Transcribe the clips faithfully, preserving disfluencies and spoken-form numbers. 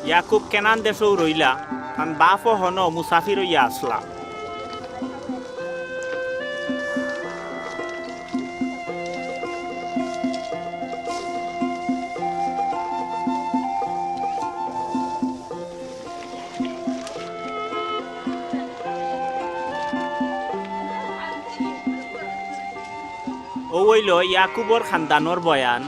ইয়াকুব কেনান দেশো রইলা, তান বাফও হনো মুসাফির অইয়া আছলা। অউ অইলো ইয়াকুবর খান্দানর বয়ান।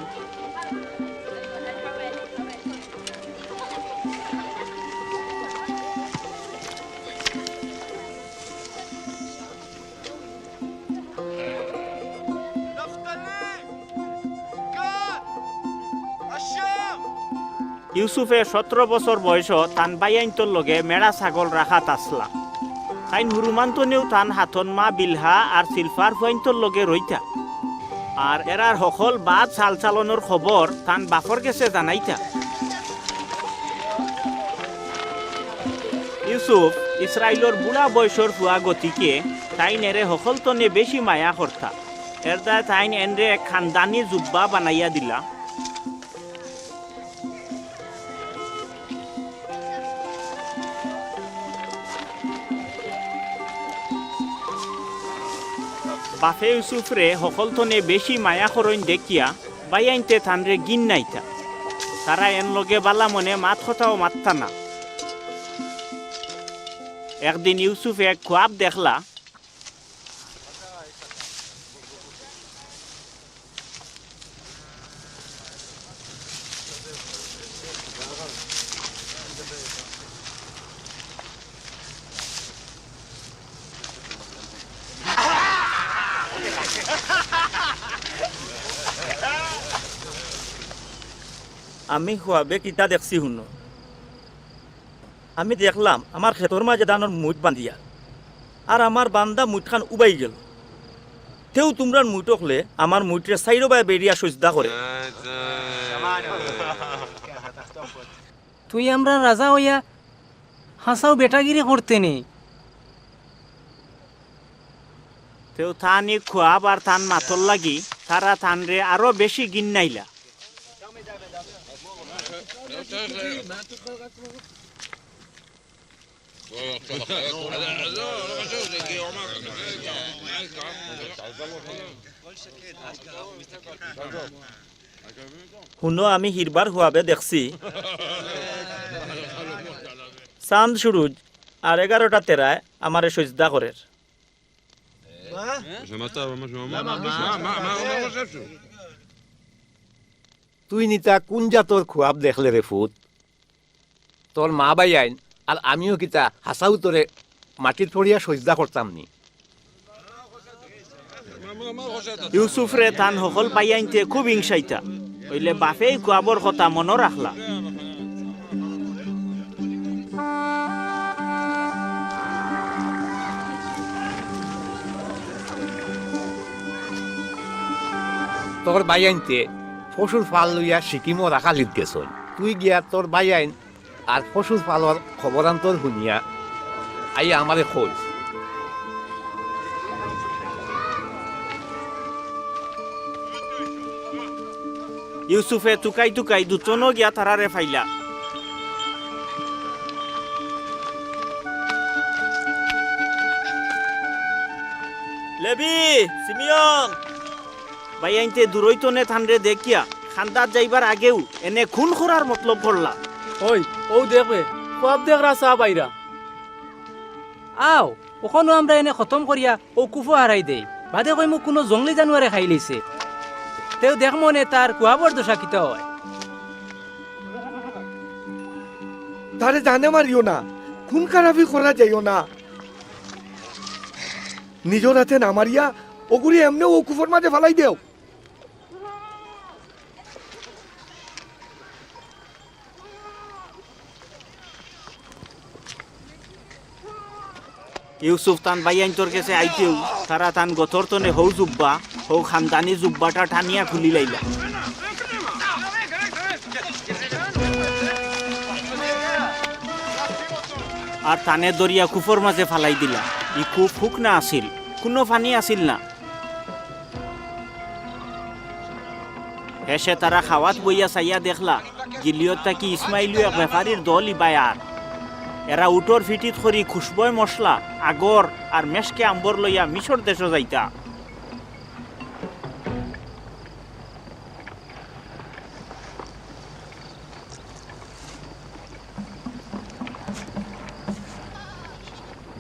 ইউসুফে সতরো বছর বয়সো তান ভাইয়াইন্তর লগে মেড়া ছাগল রাখাত আছলা। তাইন হুরুমান্তনেও তান হাতন মা বিলহা আর সিলফার ফুয়াইন্তর লগে রইতা। আর এরার হকল বাদ চালচালনর খবর তান বাফর গেছে জানাইতা। ইউসুফ ইসরাইলর বুড়া বয়সর ফুয়া গতিকে তাইন এরে হকলতনে বেশি মায়া করতা। এরদায় তাইন এনরে এক খান্দানি জুব্বা বানাইয়া দিলা। বাফে ইউসুফরে হকলতনে বেশি মায়া করইন দেখিয়া ভাইয়াইন্তে তানরে ঘিন্নাইতা। তারা এন লগে বালা মনে মাত কথাও মাততা না। একদিন ইউসুফে এক খুয়াব দেখলা। আমি খুয়াবে কিতা দেখছি হুনো। আমি দেখলাম আমার খেতর মাঝে ধানর মুইট বান্ধিয়া, আর আমার বান্ধা মুইটখান উবাই গেল। তেউ তুমরার মুইট অকলে আমার মুইটরে চাইরোবায় বেড়িয়া সইজদা করে। তুই আমরার রাজা অইয়া হাছাউ বেটাগিরি করতে নি। তেউ তান ই খুয়াব আর তান মাতর লাগি তারা তানরে আরো বেশি ঘিন্নাইলা। হুনো, আমি হিরবার খুয়াবে দেখছি, চান্দ সুরুজ আর এগারোটা তেরায় আমারে সইজদা করের। তুই নিতা কুন জাতর খুয়াব দেখলে রে ফুত? তোর মা ভাইয়াইন আর আমিও কিতা হাছাউ তোরে মাটিত পড়িয়া সইজদা করতাম নি? ইউসুফরে তান হকল ভাইয়াইন্তে খুব হিংসাইতা। অইলে বাফে ই খুয়াবর কথা মনো রাখলা। তোর ভাইয়াইন্তে পশুর ফাল লইয়া সিকিমো রাখালিত গেছইন। তুই গিয়া তোর ভাইয়াইন আর পশুর ফালর খবরান্তর হুনিয়া আইয়া আমারে কইস। ইউসুফে তুকাই তুকাই দুতনো গিয়া তারারে পাইলা। লেবি, সিমিয়ন, ভাইয়াইন্তে দূরইতনে তানরে দেখিয়া খান্দাত যাইবার আগেউ এনে খুন করার মতলব করলা। ওই, অউ দেখবে, খুয়াব দেখরা চা বাইরা। আও, অখনউ আমরা এনে খতম করিয়া অউ কুফো হারাই দেই। বাদে কইমু কুনু জংলি জানুয়ারে খাইলিছে। তেউ দেখমু নে তার খুয়াবর দশা কিতা অয়। তারে জানে মারিও না, খুন খারাপি করা যাইও না। নিজর আতে না মারিয়া অগুরে এমনে অউ কুফোর মাঝে ফালাই দেও। ইউসুফ তান ভাইয়াইন্তর গেছে আইতেউ তারা তান গতরতনে হউ জুব্বা, হউ খান্দানি জুব্বাটা টানিয়া খুলিলাইলা। আর তানে ধরিয়া কুফোর মাঝে ফালাই দিলা। ই কুফ হুকনা আছিল, কুনু পানি আছিল না। হেষে তারা খাওয়াত বইয়া চাইয়া দেখলা, গিলিয়দ থাকি ইসমাইলীয় এক বেফারির দল ইবায় আর। এরা উটর ফিটিত করি খুশবয় মশলা, আগর আর মেশকে আম্বর লইয়া মিশর দেশো যাইতা।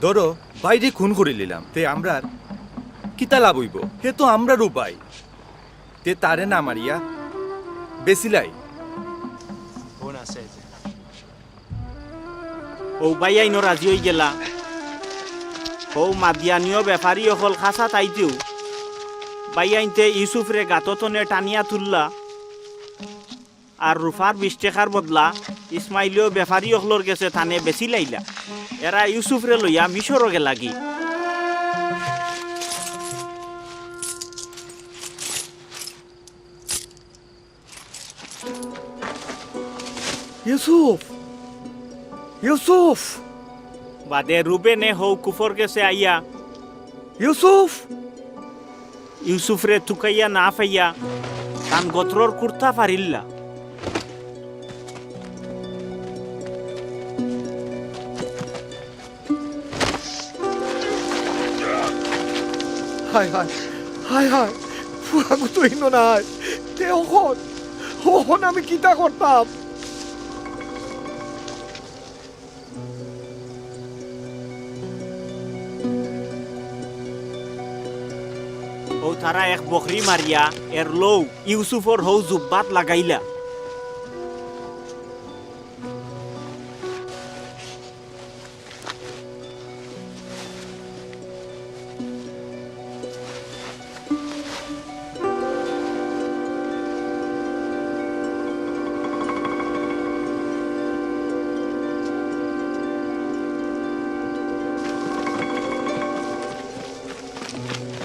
ধরো, ভাইরে খুন করিলিলাম, তে আমরার কিতা লাভ অইবো? হে তো আমরারউ ভাই। তে তারে না মারিয়া বেচিলাই। অউ ভাইয়াইনও রাজি অইগেলা। অউ মাদিয়ানীয় বেফারি অকল খাছাত আইতেউ ভাইয়াইন্তে ইউসুফরে গাতর তনে টানিয়া তুললা। আর রুফার বিশ টেকার বদলা ইসমাইলীয় বেফারি অকলর গেছে তানে বেচিলাইলা। এরা ইউসুফরে লইয়া মিশরো গেলাগি। ইউসুফ! ইউসুফ! বাদে রুবেনে হউ কুফর গেছে আইয়া ইউসুফ! ইউসুফরে তুকাইয়া না পাইয়া তান গতরর কুর্তা ফাড়িল্লা। হায় হায়, হায় হায়, ফুয়াগু তো ইনো নাই। তে অখন, অখন আমি কিতা করতাম? অউ তারা এক বকরি মারিয়া এর লউ ইউসুফর হউ জুব্বাত লাগাইলা।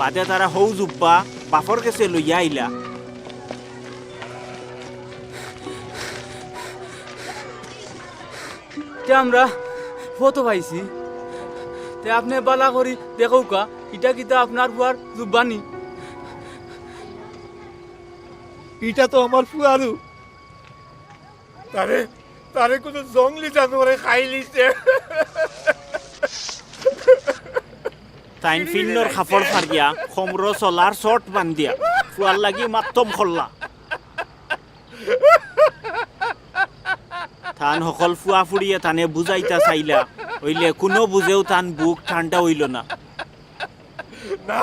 বাদে তারা হউ জুব্বা বাফর গেছে লইয়া আইলা। তে আমরা ফটো পাইছি। তে আপনে বালা করি দেখউক্কা, ইটা কিতা আপনার ফুয়ার জুব্বা নি? ইটা তো আমার ফুয়ারউ। তারে, তারে কুনু জংলি জানোয়ারে খাইলিছে। তাইন ফিন্নর কাপড় ফাড়িয়া, কমরো চলার শর্ট বান্ধিয়া, ফুয়ার লাগি মাতম করলা। তান হকল ফুয়া ফুড়িয়ে তানে বুঝাইতা চাইলা, অইলে কুনু বুঝেউ তান বুক ঠান্ডা অইলো না। না,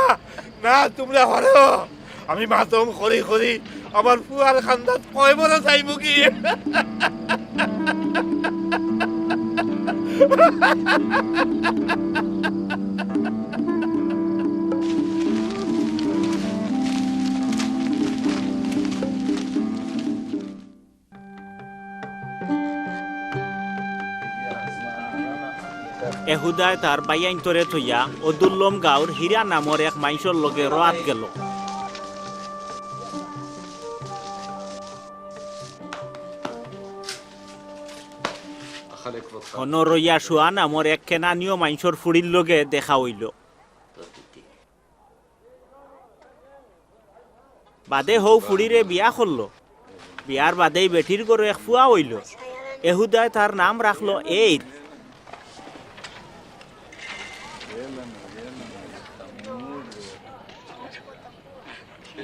না, তুমরা হরো। আমি মাতম করি করি আমার ফুয়ার কান্দাত কয়বরো যাইমুগি। এহুদায় তার ভাইয়াইন্তরে থইয়া অদুল্লম গাঁওর হীরা নামর এক মাইনষর লগে রোয়াত গেল। অনো রইয়া শুয়া নামর এক কেনানীয় মাইনষর ফুড়ির লগে দেখা অইল। বাদে হউ ফুড়িরে বিয়া করল। বিয়ার বাদেই বেটির ঘরো এক ফুয়া অইল। এহুদায় তার নাম রাখল এইর।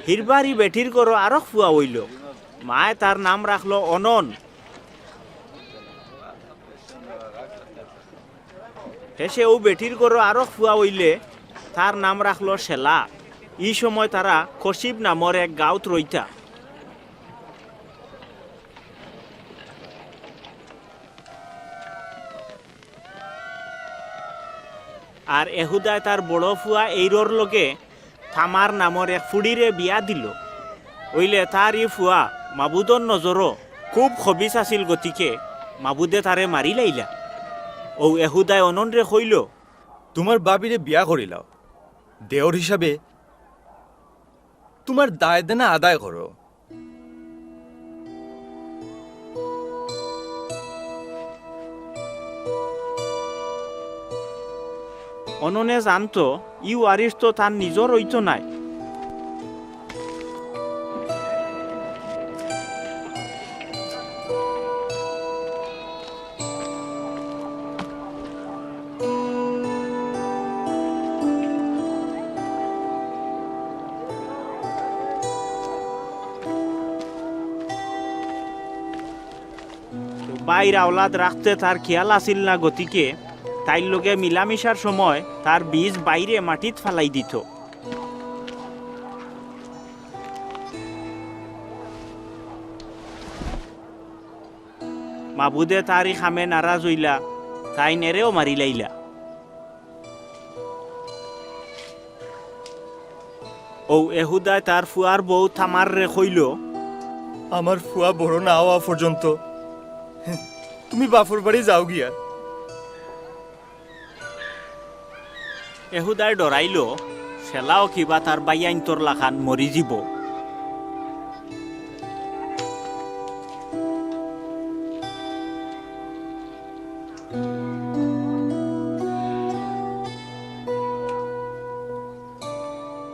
হিরবারি বেটির ঘরো আরক ফুয়া অইল। মায় তার নাম রাখল অনন। শেষে অউ বেটির ঘরো আরক ফুয়া অইলে তার নাম রাখল শেলা। ই সময় তারা কশিব নামর এক গাঁওত রইতা। আর এহুদায় তার বড় ফুয়া এইরর লগে তামার নামর এক ফুড়িরে বিয়া দিল। অইলে তার ই ফুয়া মাবুদর নজরো খুব খবিছ আছিল, গতিকে মাবুদে তারে মারিলাইলা। অউ এহুদায় অননরে কইল, তুমার ভাবিরে বিয়া করিলাও, দেওর হিসাবে তুমার দায় দেনা আদায় করো। অননে জানতো, ই ওয়ারিশ তো তার নিজর অইতো নায়। বাইর আওলাদ রাখতে তার খিয়াল আছিল না, গতিকে তাইর লগে মিলামিশার সময় তার বীজ বাইরে মাটিত ফালাই দিত। মাবুদে তার ই কামে নারাজ অইলা, তাইন এরেও মারিলাইলা। অউ এহুদায় তার ফুয়ার বউ তামাররে কইলো, "আমার ফুয়া বড় না অওয়া পর্যন্ত তুমি বাফর বাড়ি যাও গিয়া।" এহুদায় ডরাইলো, "সেলাও কিবা তার ভাইয়াইন্তর লাখান মরি যিবো।"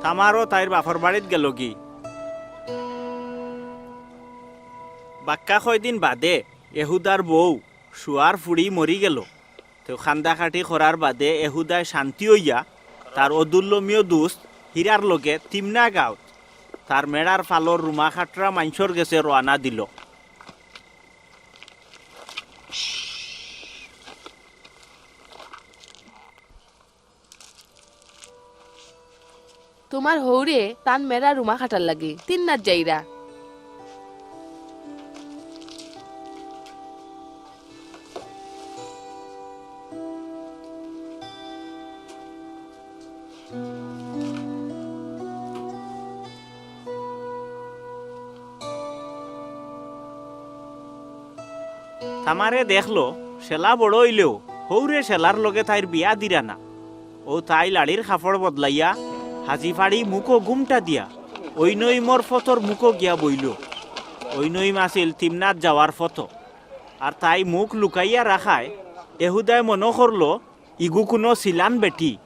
তামারও তাইর বাফর বাড়িত গেলোগি। বাক্কা কয়দিন বাদে এহুদার বউ সুয়ার ফুড়ি মরি গেলো। তেউ কান্দাকাটি করার বাদে এহুদায় শান্তি অইয়া তার অদুল্লমীয় দুস্ত হিরার লগে তিমনা গাঁওত তার মেড়ার ফালর রুমা কাটরা মাইনষর গেছে রওয়ানা দিলো। তুমার হউরে তান মেড়া রুমা কাটার লাগি তিন্নাত যাইরা। তামারে দেখলো, সেলা বড় অইলেও হউরে সেলার লগে তাইর বিয়া দিরা না। অউ তাই লাড়ির কাপড় বদলাইয়া, হাজি ফাড়ি মুখো গুমটা দিয়া, অইনইমর ফতর মুখো গিয়া বইলো। অইনইম আছিল তিমনাত যাওয়ার ফত। আর তাই মুখ লুকাইয়া রাখায়, এহুদায় মনো করলো, ইগু কুনু সিলান বেটি।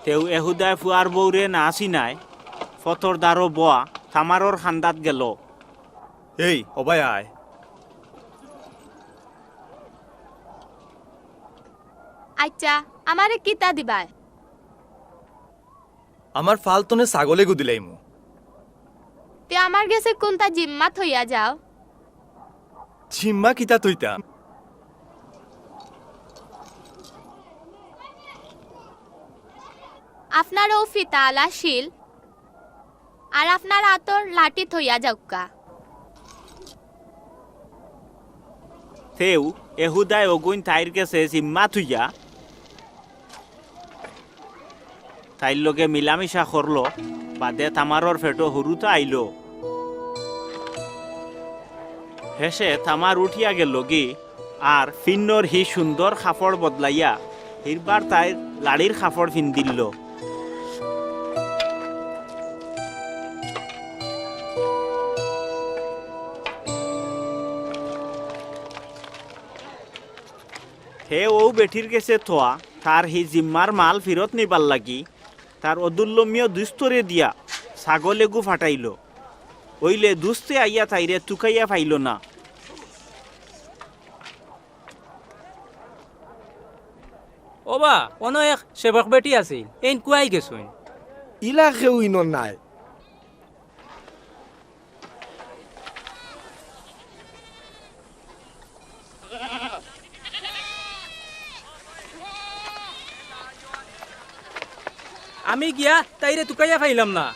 তেউ এহুদায় ফুয়ার বউরে না চিনায়, ফতর দারো বওয়া তামারর কান্দাত গেলো। এই, ওবায় আয়। আইচ্ছা, আমারে কিতা দিবায়? আমার ফাল তনে ছাগল এগু দিলাইমু। তে আমার গেছে কুনতা জিম্মা থইয়া যাও? জিম্মা কিতা থইতাম? আপনার অউ ফিতা আলা শিল, আর আপনার আতর লাঠি থইয়া যাউক্কা। তেউ এহুদায় অগুইন তাইর গেছে জিম্মা থুইয়া, তাইর লগে মিলামিশা করলো, বাদে তামারর পেটো হুরুতা আইলো। হেষে তামার উঠিয়া গেলোগি, আর ফিন্নর হি সুন্দর কাপড় বদলাইয়া হিরবার তাইর লাড়ির কাপড় ফিন্দিলো। হে অউ বেটির গেছে থওয়া তার হি জিম্মার মাল ফিরত নিবার লাগি তার অদুল্লমীয় দুস্তরে দিয়া ছাগল এগু ফাটাইলো। অইলে দুস্তে আইয়া তাইরে তুকাইয়া পাইলো না। ওবা, অনো এক সেবক বেটি আছিল, এইন কুয়াই গেছইন? ইলা কেউ ইনো নাই। আমি গিয়া তাইরে তুকাইয়া পাইলাম না।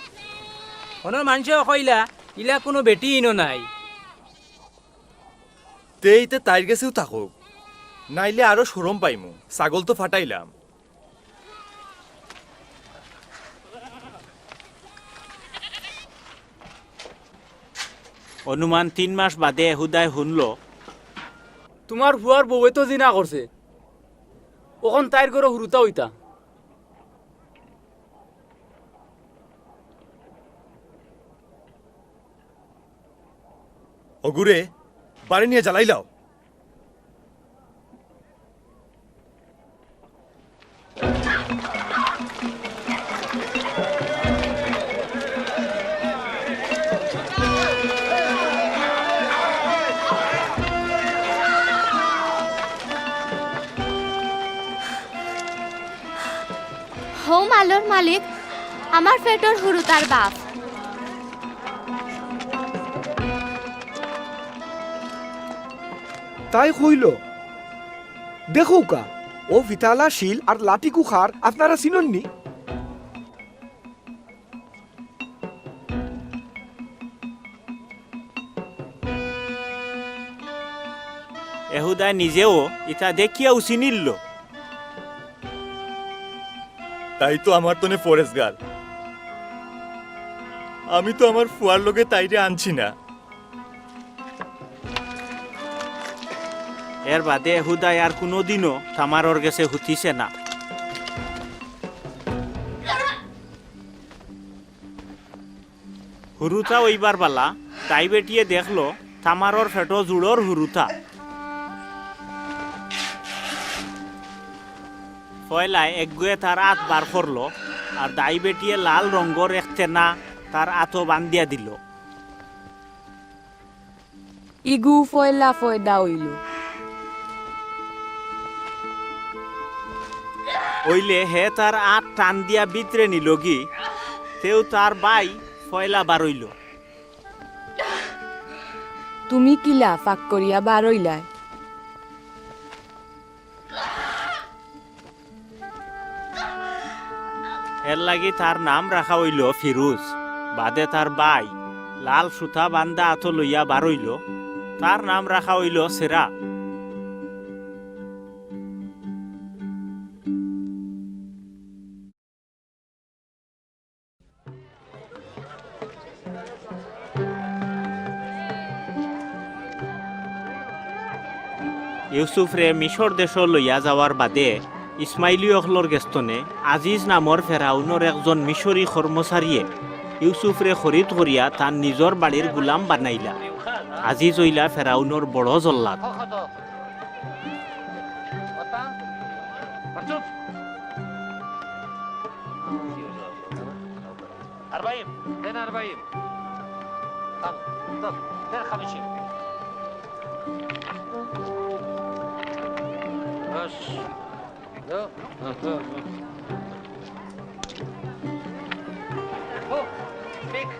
অনর মানষেও কইলা, ইলা কুনু বেটি ইনো নাই। তে ইতে তাইর গেছেউ থাকউক, নাইলে আরো শরম পাইমু। ছাগল তো ফাটাইলাম। অনুমান তিন মাস বাদে এহুদায় হুনলো, তুমার ফুয়ার বউয়ে তো জিনা করছে, অখন তাইর ঘরো হুরুতা অইতা। অগুরে বাড়ি নিয়া জ্বালাইলাও। অউ মালর মালিক আমার পেটর হুরুতার বাপ। তাই কইল, দেখউক্কা, অউ ফিতাআলা শিল আর লাঠিগু কার আপনারা চিনইন নি? এহুদায় নিজেও ইতা দেখিয়াউ চিনিল্লো। তাই তো আমার তনে পরেজগার। আমি তো আমার ফুয়ার লগে তাইরে আনছি না। এরবাদে এহুদায় আর কুনুদিনও তামারর গেছে হুতিছে না। হুরুতা অইবার বালা, দাইবেটিয়ে দেখলো, তামারর পেটো জুড়র হুরুতা। পয়লায় এগুয়ে তার আত বার করলো, আর দাইবেটিয়ে লাল রঙ্গর এক তেনা তার আতো বান্ধিয়া দিলো। ইগু পয়লা পয়দা অইলো। অইলে হে তার আত টান দিয়া ভিতরে নিলোগি, তেউ তার ভাই পয়লা বারইলো। তুমি কিলা ফাঁক করিয়া বারইলায়? এরলাগি তার নাম রাখা অইলো ফিরুজ। বাদে তার ভাই লাল সুতা বান্ধা আতো লইয়া বারইলো, তার নাম রাখা অইলো সেরা। ইউসুফরে মিশর দেশো লইয়া যাওয়ার বাদে ইসমাইলি অকলর গেছ তনে আজিজ নামর ফেরাউনর একজন মিশরি কর্মচারীয়ে ইউসুফরে খরিদ করিয়া তান নিজর বাড়ির গুলাম বানাইলা। আজিজ অইলা ফেরাউনর বড় জল্লাদ। أربعين، اثنين وأربعين. خلص، خلص، اثنين وخمسين. بس. لا، لا، لا، لا. هو، فيك.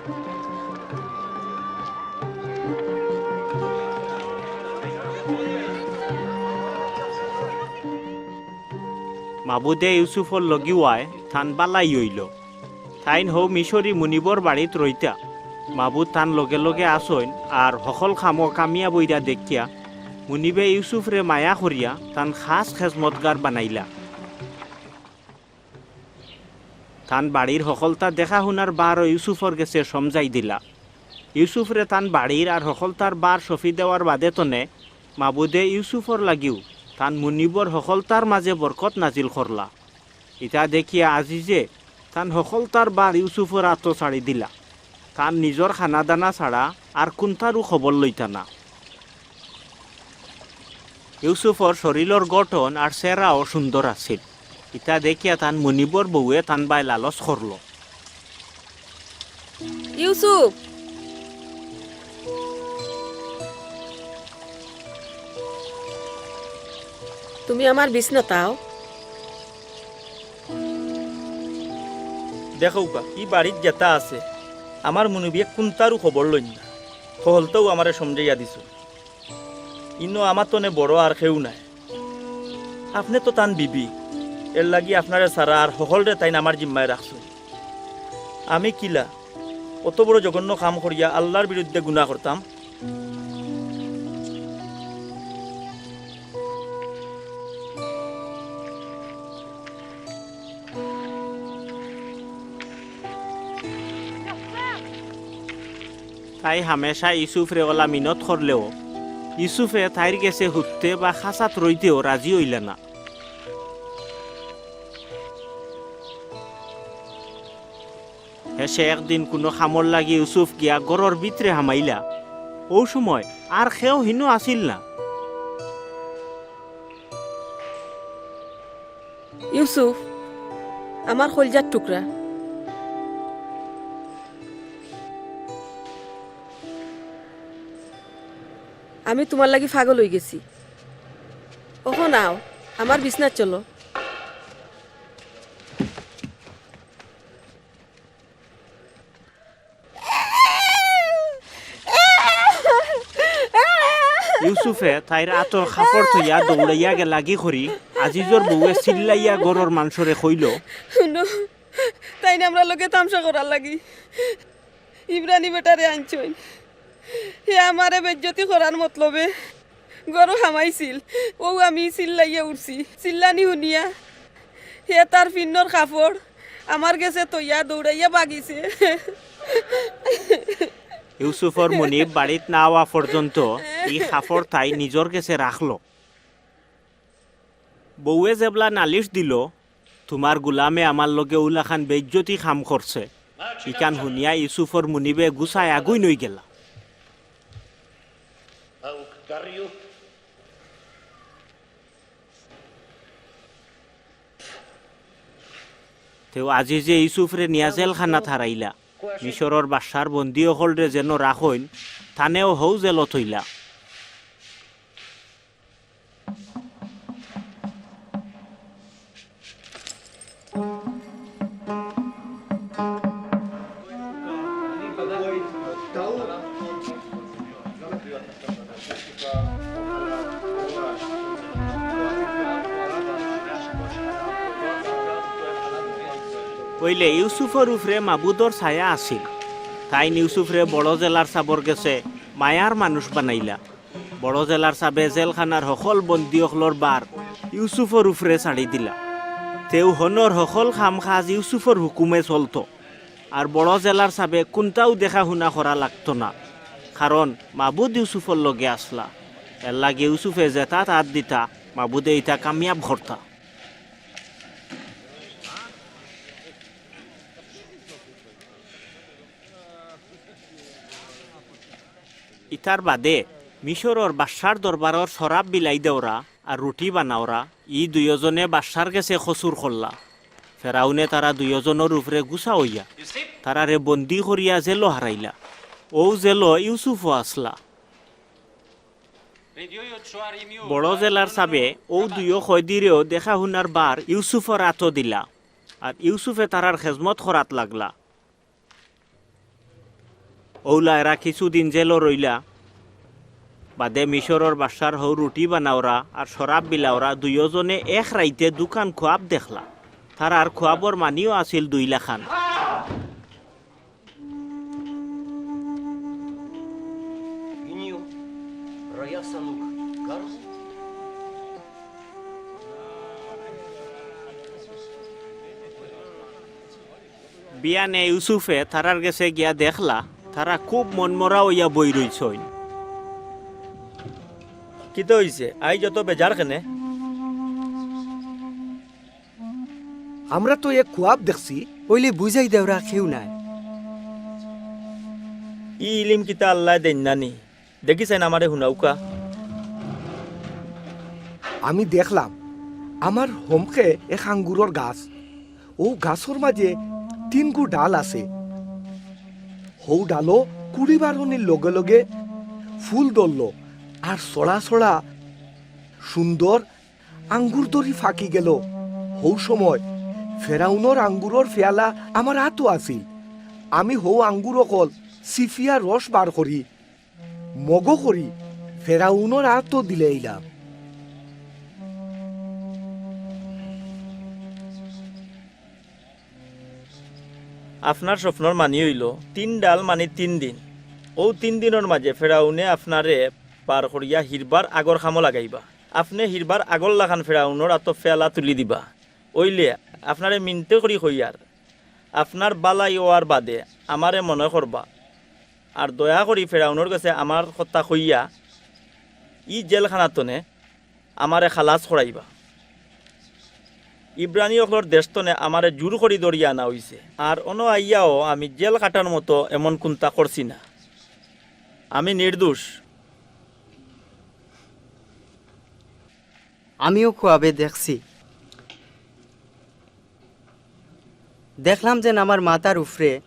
মাবুদে ইউসুফর লগিওয়ায় তান বালাই অইলো। তাইন হউ মিশরি মুনিবর বাড়িত রইতা। মাবুদ তান লগে লগে আছইন, আর হকল কামো কামিয়াব অইরা দেখিয়া মুনিবে ইউসুফরে মায়া করিয়া তান খাছ খেজমতগার বানাইলা। তান বাড়ির হকলতা দেখাহুনার বারও ইউসুফর গেছে সমজাই দিলা। ইউসুফরে তান বাড়ির আর হকলতার বার সফি দেওয়ার বাদে তনে মাবুদে ইউসুফর লাগিউ তান মুনিবর হকলতার মাঝে বরকত নাজিল করলা। ইতা দেখিয়া আজিজে তান হকলতার বার ইউসুফর আতো ছাড়ি দিলা। তান নিজর খানাদানা ছাড়া আর কুন্তারও খবর লইতা না। ইউসুফর শরীলর গঠন আর চেহারাও সুন্দর আছিল। ইতা দেখিয়া তান মুনিবর বউয়ে তান বায় লালচ করলো। ইউসুফ, তুমি আমার বিছনাত আও। দেখউক্কা, ই বাড়িত যেতা আছে, আমার মুনিবে কুন্তারও খবর লইন না। হকলতাউ আমারে সমজাইয়া দিছইন। ইনো আমার তনে বড় আর কেউ নাই। আপনে তো তান বিবি, এরলাগি আপনারে ছাড়া আর হকলরে তাইন আমার জিম্মায় রাখছইন। আমি কিলা অত বড় জঘন্য কাম করিয়া আল্লার বিরুদ্ধে গুনা করতাম? তাই হামেশা ইউসুফরে অলা মিনত করলেও ইউসুফে তাইর গেছে হুততে বা খাছাত রইতেও রাজি অইলা না। হেষে একদিন কুনু কামর লাগি ইউসুফ গিয়া ঘরর ভিতরে হামাইলা। অউ সময় আর কেউ হিনো আছিল না। ইউসুফ, আমার কইলজার টুকরা, আমি তুমার লাগি পাগল অইগেছি। অখন আও, আমার বিছনাত চলো। ইউসুফে তাইর আতর কাপড় থইয়া দৌড়াইয়া গেলাগি করি আজিজর বউয়ে চিল্লাইয়া ঘরর মানষরে কইলো, "হুনো, তাইন আমরার লগে তামশা করার লাগি ইব্রানি বেটারে আনছইন। হে আমারে বেইজ্জতি করার মতলবে ঘরো হামাইছিল। অউ আমি চিল্লাইয়া উঠছি। চিল্লানি হুনিয়া হে তার ফিন্নর কাপড় আমার গেছে থইয়া দৌড়াইয়া ভাগিছে।" ইউসুফর মুনিব বাড়িত না আওয়া পর্যন্ত ই কাপড় তাই নিজর গেছে রাখলো। বউয়ে যেবলা নালিশ দিলো, "তুমার গুলামে আমার লগে অউলাখান বেইজ্জতি কাম করছে।" ইখান হুনিয়া ইউসুফর মুনিবে গুছায় আগুইন অইগেলা। তেউ আজিজে ইউসুফরে নিয়া জেলখানাত হারাইলা। মিশরর বাদশার বন্দী অকলরে যেনো রাখইন, তানেও হউ জেলো থইলা। অইলে ইউসুফর উপরে মাবুদর ছায়া আছিল। তাইন ইউসুফরে বড় জেলার সাবর গেছে মায়ার মানুষ বানাইলা। বড় জেলার সাবে জেলখানার হকল বন্দী অকলর বার ইউসুফর উপরে ছাড়ি দিলা। তেউ হনর হকল কাম কাজ ইউসুফর হুকুমে চলতো। আর বড় জেলার সাবে কুন্তাউ দেখা হুনা করা লাগতো না, কারণ মাবুদ ইউসুফর লগে আছলা। এরলাগি ইউসুফে যেতাত আত দিতা, মাবুদে ইতা কামিয়াব করতা। ইতার বাদে মিশরর বাদশার দরবারর শরাব বিলাই দেওরা আর রুটি বানাওরা, ই দুইওজনে বাদশার গেছে কসুর করলা। ফেরাউনে তারা দুইওজনর উপরে গুছা অইয়া তারারে বন্দী করিয়া জেলো হারাইলা। অউ জেলো ইউসুফও আছলা। বড় জেলার সাবে অউ দুইও কয়দিরেও দেখা হুনার বার ইউসুফর আতো দিলা, আর ইউসুফে তারার খেজমত করাত লাগলা। অউলা এরা কিছুদিন জেলো রইলা। বাদে মিশরর বাদশার হউ রুটি বানাওরা আর শরাব বিলাওরা দুইওজনে এক রাইতে দুখান খুয়াব দেখলা। তারার খুয়াবর মানিও আছিল দুইলাখান। বিয়ানে ইউসুফে তারার গেছে গিয়া দেখলা, তারা খুব মনমরা অইয়া বই রইছইন। কিতা অইছে? আইজ অত বেজার কেনে? আমরা তো এক খুয়াব দেখছি। অইলে বুঝাই দেওরা কেউ নাই। ই ইলিম কিতা আল্লায় দেইন না নি? দেখিছইন আমারে হুনাউক্কা। আমি দেখলাম, আমার হমকে এক আঙ্গুরর গাছ। অউ গাছর মাঝে তিনগু ডাল আছে। হউ ডালো কুড়ি বারনির লগে লগে ফুল ধরলো, আর ছড়া ছড়া সুন্দর আঙ্গুর ধরি ফাকি গেলো। হউ সময় ফেরাউনর আঙ্গুরর ফেয়ালা আমার আতো আছিল। আমি হউ আঙ্গুর অকল চিফিয়া রস বার করি, মগো করি ফেরাউনর আতো দিলাইলাম। আপনার স্বপ্নর মানি অইলো, তিন ডাল মানি তিন দিন। অউ তিন দিনর মাঝে ফেরাউনে আপনারে বার করিয়া হিরবার আগর কামো লাগাইবা। আপনে হিরবার আগর লাখান ফেরাউনর আতো ফেয়ালা তুলি দিবা। অইলে আপনারে মিনতে করি কইয়ার, আপনার বালাই অওয়ার বাদে আমারে মনো করবা। আর দয়া করি ফেরাউনর গেছে আমার কথা কইয়া ই জেলখানা তনে আমারে খালাস করাইবা। ইব্রানি অকলর দেশ তনে আমারে জুর করি ধরিয়া আনা অইছে। আর অনো আইয়াও আমি জেল কাটার মতো এমন কুন্তা করছি না। আমি নির্দোষ। আমিও খুয়াবে দেখছি। দেখলাম যেন আমার মাথার উপরে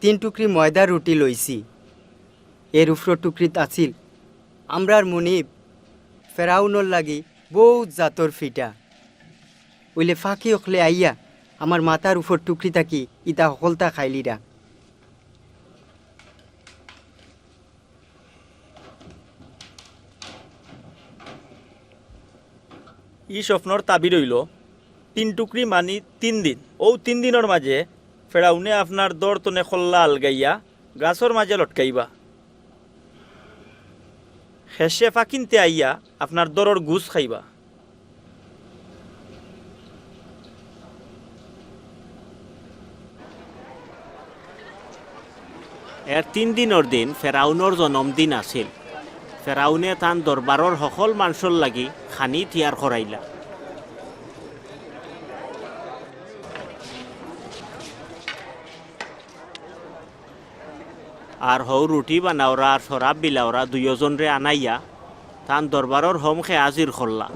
তিন টুকরি ময়দার রুটি লইছি। এর উপরর টুকরিত আছিল আমরার মুনিব ফেরাউনর লাগি বউত জাতর ফিটা। অইলে ফাকি অকলে আইয়া আমার মাথার উপর টুকরি থাকি ইতা হকলতা খাইলিরা। ই স্বপ্নর তাবির অইলো তিন টুকরি মানি তিন দিন। অউ তিন দিনর মাঝে ফেরাউনে আপনার দর তনে খল্লা আলগাইয়া গাছর মাঝে লটকাইবা। হেষে ফাকিন্তে আইয়া আপনার দরর গুছ খাইবা। এর তিন দিনর দিন ফেরাউনর জনমদিন আছিল। ফেরাউনে তান দরবারর হকল মানষর লাগি খানি তৈয়ার করাইলা। আর হউ রুটি বানাওরা আর শরাব বিলাওরা দুইওজনরে আনাইয়া তান দরবারর হমুখে হাজির করলা।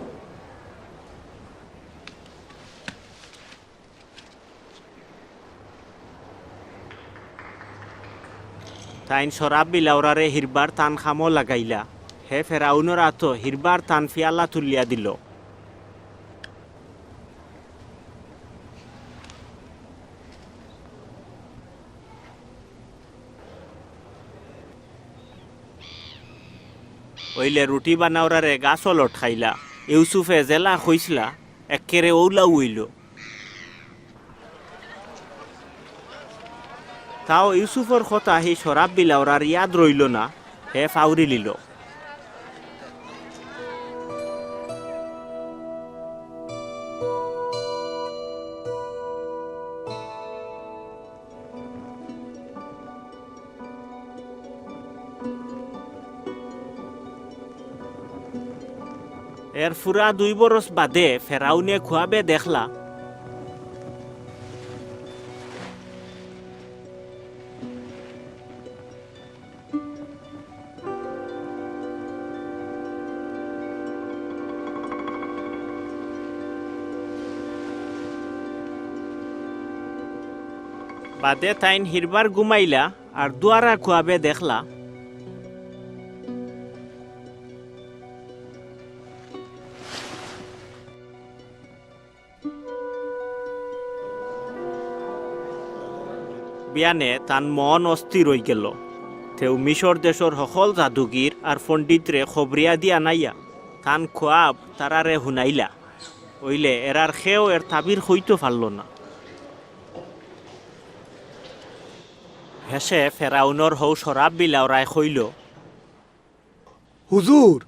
তাইন শরাব বিলাওরারে হিরবার তান কামো লাগাইলা। হে ফেরাউনর আতো হিরবার তান ফিয়ালা তুলিয়া দিলো। অইলে রুটি বানাওরারে গাছো লটকাইলা। ইউসুফে যেলা কইছলা, এক্কেরে অউলাউ অইলো। তাও ইউসুফর কথা হি শরাব বিলাওরার ইয়াদ রইলো না, হে ফাউরিলিলো। এর ফুরা দুই বরস বাদে ফেরাউনে খুয়াবে দেখলা, বাদে তাইন হিরবার ঘুমাইলা, আর দুয়ারা খুয়াবে দেখলা। বিয়ানে তান মন অস্থির অইগেলো। তেউ মিশর দেশর হকল জাদুগির আর পণ্ডিতরে খবরিয়া দিয়া আনাইয়া তান খুয়াব তারারে হুনাইলা। অইলে এরার কেউ এর তাবির কইতো পারলো না। হেষে ফেরাউনর হউ শরাব বিলাওরায় কইলো, হুজুর,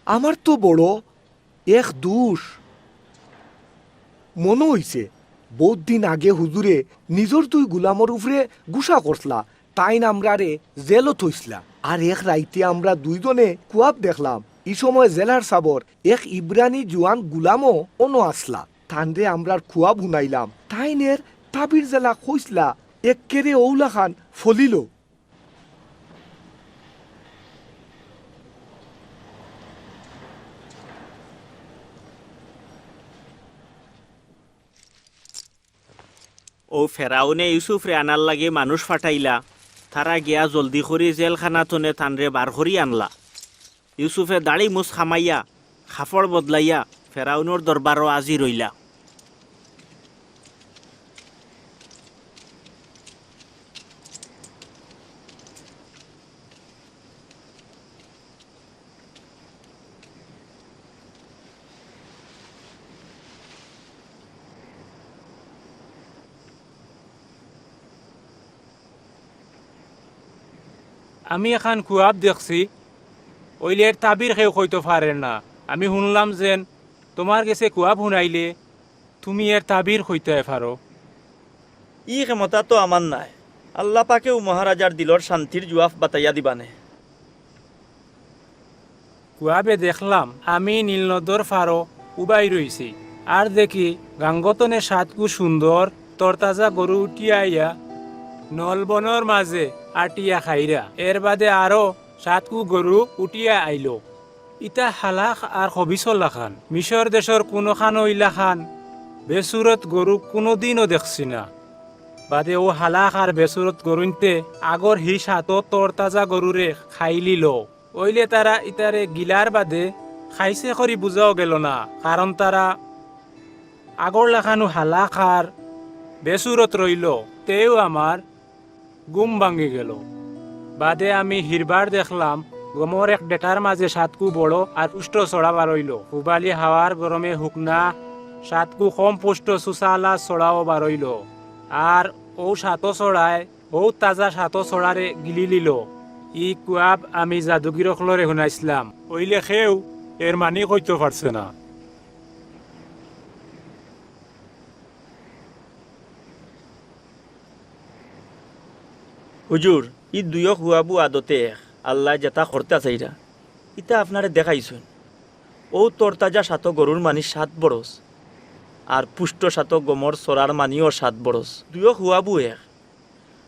আমার তো বড় এক দুষ মনো অইছে। বউত দিন আগে হুজুরে নিজর দুই গুলামর উপরে গুসা করছলা, তাইন আমরারে জেলো থইছলা। আর এক রাইতে আমরা দুইজনে খুয়াব দেখলাম। ই সময় জেলার সাবর এক ইব্রানি জুয়ান গুলামও অনো আছলা। তানরে আমরার খুয়াব হুনাইলাম। তাইন এর তাবির যেলা কইছলা, এক্কেরে অউলাখান ফলিলো। অউ ফেরাউনে ইউসুফরে আনার লাগি মানুষ ফাটাইলা। তারা গিয়া জলদি করি জেলখানা তনে তানরে বার করি আনলা। ইউসুফে দাড়ি মুছ কামাইয়া, কাপড় বদলাইয়া ফেরাউনর দরবারো হাজির অইলা। আমি এখান খুয়াব দেখছি, অইলে এর তাবির কেউ কইতো পারের না। আমি হুনলাম যেন তুমার গেছে খুয়াব হুনাইলে তুমি এর তাবির কইতায় পারো। ই ক্ষমতা তো আমার নাই। আল্লা পাকেউ মহারাজার দিলর শান্তির জুয়াফ বাতাইয়া দিবানে। খুয়াবে দেখলাম আমি নীলনদর পারো উবাই রইছি। আর দেখি গাঙ্গতনে সাতগু সুন্দর তরতাজা গরু উঠিয়া আইয়া নলবনর মাঝে আটিয়া খাইরা। এর বাদে আরো সাতগু গরু উঠিয়া আইলো। ইতা হালাক আর খবিছর লাখান। মিশর দেশর কুনোখানো ইলাখান বেসুরত গরু কুনোদিনও দেখছি না। বাদে অউ হালাক আর বেসুরত গরুইন্তে আগর হি সাতো তরতাজা গরুরে খাইলিলো। অইলে তারা ইতারে গিলার বাদে খাইছে করি বুঝাও গেলো না, কারণ তারা আগর লাখানউ হালাক আর বেসুরত রইলো। তেউ আমার ঘুম ভাঙ্গি গেলো। বাদে আমি হিরবার দেখলাম গমর এক ডেটার মাঝে সাতকু বড় আর পুষ্ট ছড়া বারইলো। পুবালি হাওয়ার গরমে হুকনা সাতকু কম পুষ্ট সুসালা ছড়াও বারইলো। আর অউ সাতো ছড়ায় অউ তাজা সাতো ছড়ারে গিলি লিলো। ই খুয়াব আমি জাদুগির অকলরে হুনাইছলাম। অইলে কেউ এর মানি কইতো পারছে না। হুজুর, ই দুইও খুয়াবু আদতে এক। আল্লায় যেতা করতা চাইরা, ইতা আপনারে দেখাইছইন। অউ তরতাজা সাতো গরুর মানি সাত বরস, আর পুষ্ট সাতো গমর ছড়ার মানিও সাত বরস। দুইও খুয়াবু এক।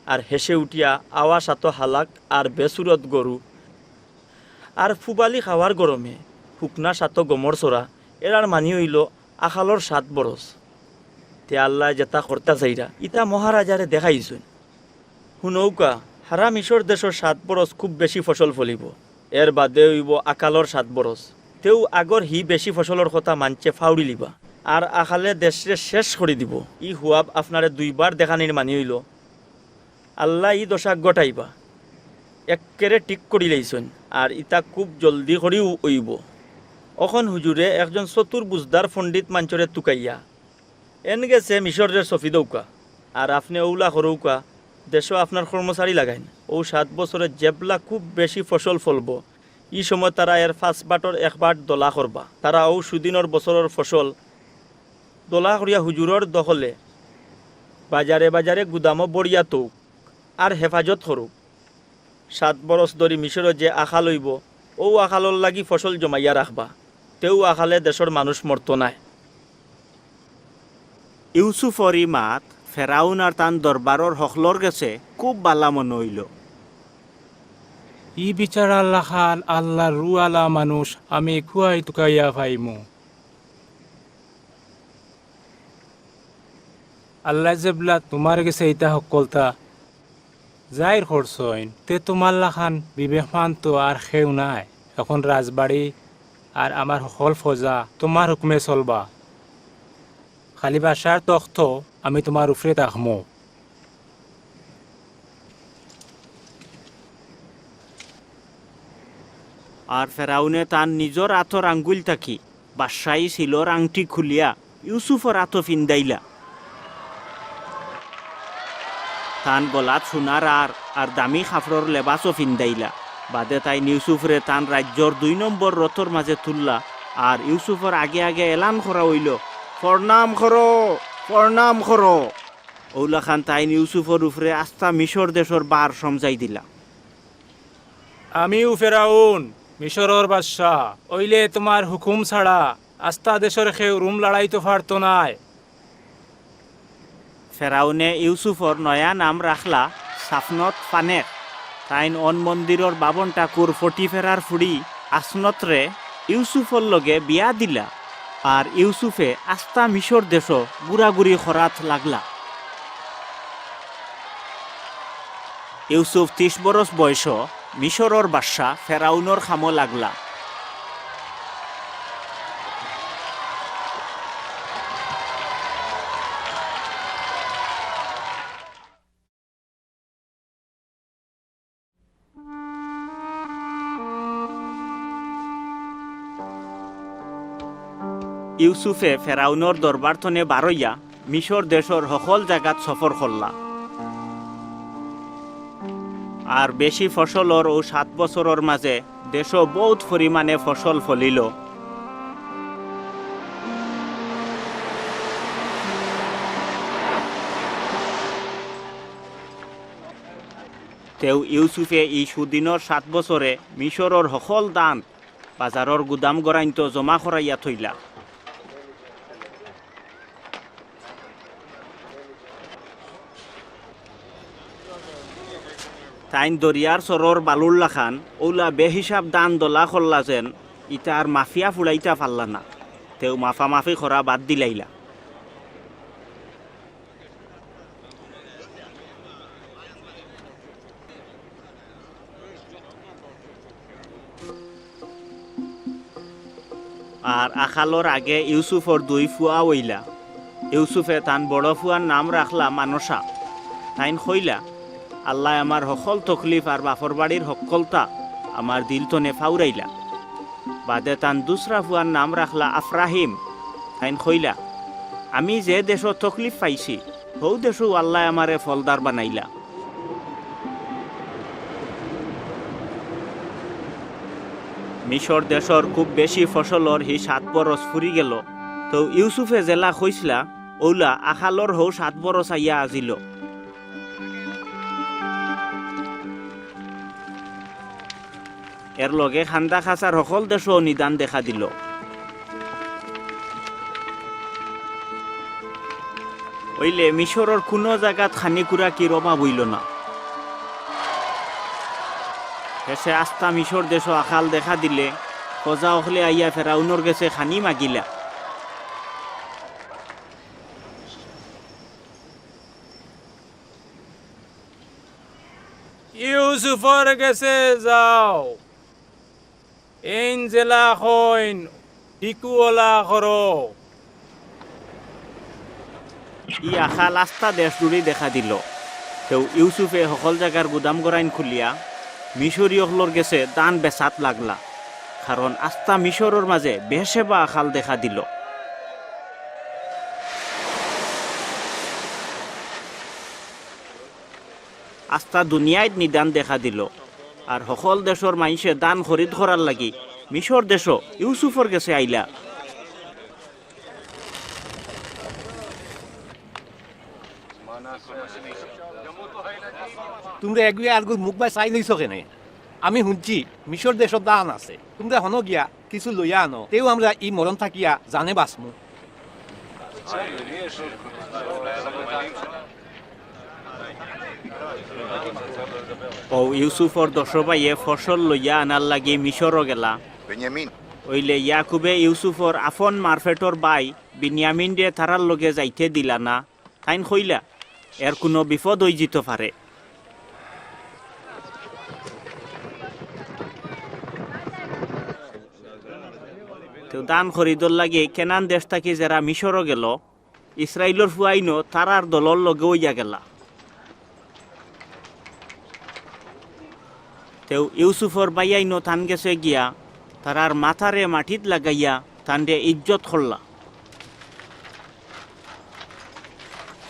আর হেষে উঠিয়া আওয়া সাতো হালাক আর বেসুরত গরু, আর পুবালি খাওয়ার গরমে হুকনা সাতো গমর ছড়া, এরার মানি অইলো আকালর সাত বরস। তে আল্লায় যেতা করতা চাইরা, ইতা মহারাজারে দেখাইছইন। হুনউক্কা, হারা মিশর দেশর সাত বরস খুব বেশি ফসল ফলিবো, এর বাদে অইবো আকালর সাত বরস। তেউ আগর হি বেশি ফসলর কথা মানষে ফাউড়ি লিবা, আর আকালে দেশরে শেষ করি দিবো। ই খুয়াব আপনারে দুইবার দেখানির মানি অইলো, আল্লায় ই দশা ঘটাইবা। এক্কেরে ঠিক করিলাইছইন, আর ইতা খুব জলদি করিউ অইবো। অখন হুজুরে একজন চতুর বুঝদার পণ্ডিত মানষরে তুকাইয়া এন গেছে মিশররে সফি দউক্কা, আর আপনে অউলা করউক্কা, দেশো আপনার কর্মচারী লাগাইন। অউ সাত বছরে যেবলা খুব বেশি ফসল ফলবো, ই সময় তারা এর পাঁচ বাটর এক বাট দলা করবা। তারা অউ সুদিনর বছরর ফসল দলা করিয়া হুজুরর দখলে বাজারে বাজারে গুদামো বড়িয়া থউক আর হেফাজত করউক। সাত বরস ধরি মিশরো যে আকাল অইবো, অউ আকালর লাগি ফসল জমাইয়া রাখবা। তেউ আকালে দেশর মানুষ মরতো নায়। ইউসুফর ই মাত ফেরাউন আর তান দরবারর হকলর গেছে খুব বালা মনো অইলো। ই বিচারার লাখান আল্লার রু আলা মানুষ আমি কুয়াই তুকাইয়া পাইমু? আল্লায় যেবলা তুমার গেছে ইতা হক্কলতা জাইর করছইন, তে তুমার লাখান বিবেকমান তো আর কেউ নাই। অখন রাজবাড়ি আর আমার হকল ফজা তুমার হুকুমে চলবা। খালি বাদশার তখতো আমি তুমার উপরে থাকমু। আর ফেরাউনে তান নিজর আতর আঙ্গুইল থাকি বাদশাই সিলর আংটি খুলিয়া ইউসুফর আতো ফিন্দাইলা। তান গলাত সোনার আর, আর দামি কাপড়র লেবাসও ফিন্দাইলা। বাদে তাইন ইউসুফরে তান রাজ্যর দুই নম্বর রথর মাঝে তুললা, আর ইউসুফর আগে আগে এলান করা অইলো, "প্রণাম করো, প্রণাম করো।" অউলাখান তাইন ইউসুফর উপরে আস্তা মিশর দেশর ভার সমজাই দিলা। আমিউ ফেরাউন, মিশরর বাদশা, অইলে তুমার হুকুম ছাড়া আস্তা দেশর কেউ রুম লাড়াইতো পারতো নায়। ফেরাউনে ইউসুফর নয়া নাম রাখলা সাফনত ফানেক। তাইন অন মন্দিরর বাবন ঠাকুর ফটিফেরার ফুড়ি আসনতরে ইউসুফর লগে বিয়া দিলা। আর ইউসুফে আস্তা মিশর দেশো ঘুরাঘুরি করাত লাগলা। ইউসুফ তিশ বরস বয়সো মিশরর বাদশা ফেরাউনর কামো লাগলা। ইউসুফে ফেরাউনর দরবার থনে বারইয়া মিশর দেশর হকল জাগাত সফর করলা। আর বেশি ফসলর অউ সাত বছরর মাঝে দেশো বউত পরিমাণে ফসল ফলিল। তেউ ইউসুফে ই সুদিনর সাত বছরে মিশরর হকল ধান বাজারর গুদাম গরাইন্তো জমা করাইয়া থইলা। তাইন দরিয়ার চরর বালুর লাখান অউলা বেহিসাব ধান দলা করলা যেন ইতা আর মাফিয়া ফুড়াইতা পারলা না। তেউ মাফামাফি করা বাদ দিলাইলা। আর আকালর আগে ইউসুফর দুই ফুয়া অইলা। ইউসুফে তান বড় ফুয়ার নাম রাখলা মানষা। তাইন কইলা, "আল্লায় আমার হকল তকলিফ আর বাফর বাড়ির হক্কলতা আমার দিল তনে ফাউরাইলা। বাদে তান দুসরা ফুয়ার নাম রাখলা আফরাহিম। তাইন কইলা, "আমি যে দেশো তকলিফ পাইছি, হউ দেশো আল্লায় আমারে ফলদার বানাইলা।" মিশর দেশর খুব বেশি ফসলর হি সাত বরস ফুরি গেল। তো ইউসুফে যেলা কইছলা, অউলা আকালর হউ সাত বরস আইয়া আজিল। এর লগে খান্দা খাসার হকল দেশো নিদান দেখা দিল। অইলে মিশরর কুনু জাগাত খানি খুরাকির অভাব অইল না। শেষে আস্তা মিশর দেশো আকাল দেখা দিলে প্রজা অকলে আইয়া ফেরাউনর গেছে খানি মাগিলা। ইউসুফর গেছে যাও, এইন যেলা কইন, ঠিকউ অলা করো। ই আকাল আস্তা দেশ জুড়ি দেখা দিল। তেউ ইউসুফে হকল জাগার গুদাম ঘরাইন খুলিয়া মিশরি অকলর গেছে ধান বেচাত লাগলা, কারণ আস্তা মিশরর মাঝে বেশেবা আকাল দেখা দিল। আস্তা দুনিয়াইত নিদান দেখা দিল, আর হকল দেশর মাইনষে ধান খরিদ করার লাগি মিশর দেশো ইউসুফর গেছে আইলা। তুমরা এগুয়ে আরগুর মুখ বায় চাই লইছ কেনে? আমি হুনছি মিশর দেশো ধান আছে, তুমরা হনো গিয়া কিছু লইয়া আনো, তেউ আমরা ই মরণ থাকিয়া জানে বাঁচমু। অউ ইউসুফর দশ ভাইয়ে ফসল লইয়া আনার লাগি মিশরো গেলা। বিনিয়ামিন। অইলে ইয়াকুবে ইউসুফর আফন মারফেটর ভাই বিনিয়ামিনরে তারার লগে যাইতে দিলা না। তাইন কইলা, এর কুনু বিপদ অইযিতো পারে। তেউ ধান খরিদর লাগি কেনান দেশ থাকি যেরা মিশরো গেল, ইসরাইলর ফুয়াইনও তারার দলর লগে অইয়া গেলা। তেউ ইউসুফর ভাইয়াইনও তান গেছে গিয়া তারার মাথারে মাটিত লাগাইয়া তানরে ইজ্জত করলা।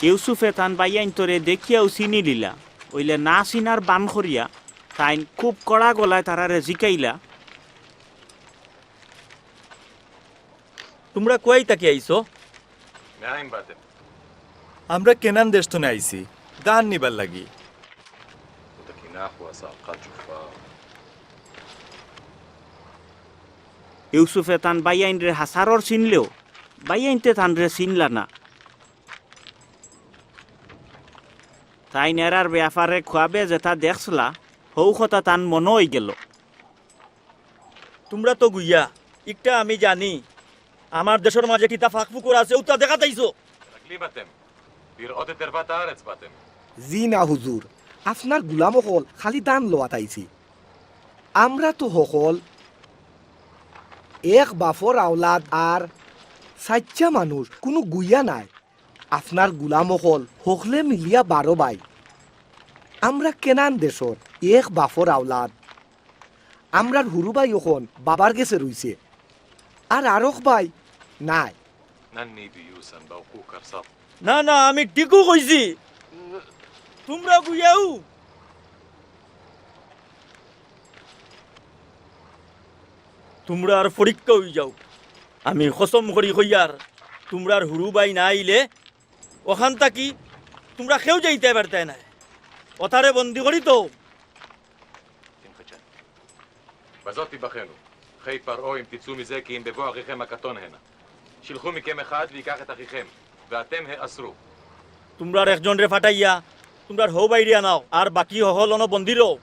ইউসুফে তান ভাইয়াইন্তরে দেখিয়াউ চিনি লিলা, অইলে না চিনার বান করিয়া তাইন খুব কড়া গলায় তারারে জিকাইলা, তুমরা কুয়াই থাকি আইছো? מאין באתם? আমরা কেনান দেশ থনে আইছি, ধান নিবার লাগি। ותקינח הוא עשה ארכה ג'ופה. ইউসুফে তান ভাইয়াইনরে হাছারর চিনলেও ভাইয়াইন্তে তানরে চিনলা না। তাইন এরার বেয়াপারে খুয়াবে যেতা দেখছলা, হউ কথা তান মনো অইগেল। তুমরা তো গুইয়া, ইকটা আমি জানি। আমার দেশর মাঝে কিতা ফাঁক ফুকর আছে, অতা দেখাত আইছো। מרגלים אתם, לראות את ערוות הארץ באתם. জি না হুজুর, আপনার গুলাম অকল খালি ধান লওয়াত আইছি। আমরা তো হকল এক বাফর আওলাদ আর সাইচ্চা মানুষ, কুনু গুইয়া নায়। আপনার গুলাম অকল হকলে মিলিয়া বারো ভাই। আমরা কেনান দেশর এক বাফর আওলাদ। আমরার হুরু ভাই অখন বাবার গেছে রইছে, আর আরক ভাই নাই। نني بيوسن بوقوكر صف. না, না, আমি ঠিকউ কইছি। তুমরা গুইয়াউ। তুমরার পরীক্ষা অইযাউক। আমি কসম করি কইয়ার, তুমরার হুরু ভাই না আইলে অখান থাকি তুমরা কেউ যাইতায় পারতায় নায়। অতারে বন্দি করি তো। בזאת תיבחנו, חי פרעה, אם תצאו מזה, כי אם בבוא אחיכם הקטון הנה. שילחו מכם אחד ויקח את אחיכם, ואתם העשרו. তুমরার একজনরে ফাটাইয়া তুমরার হউ ভাইরে আনাও, আর বাকি হকল অনো বন্দি রও।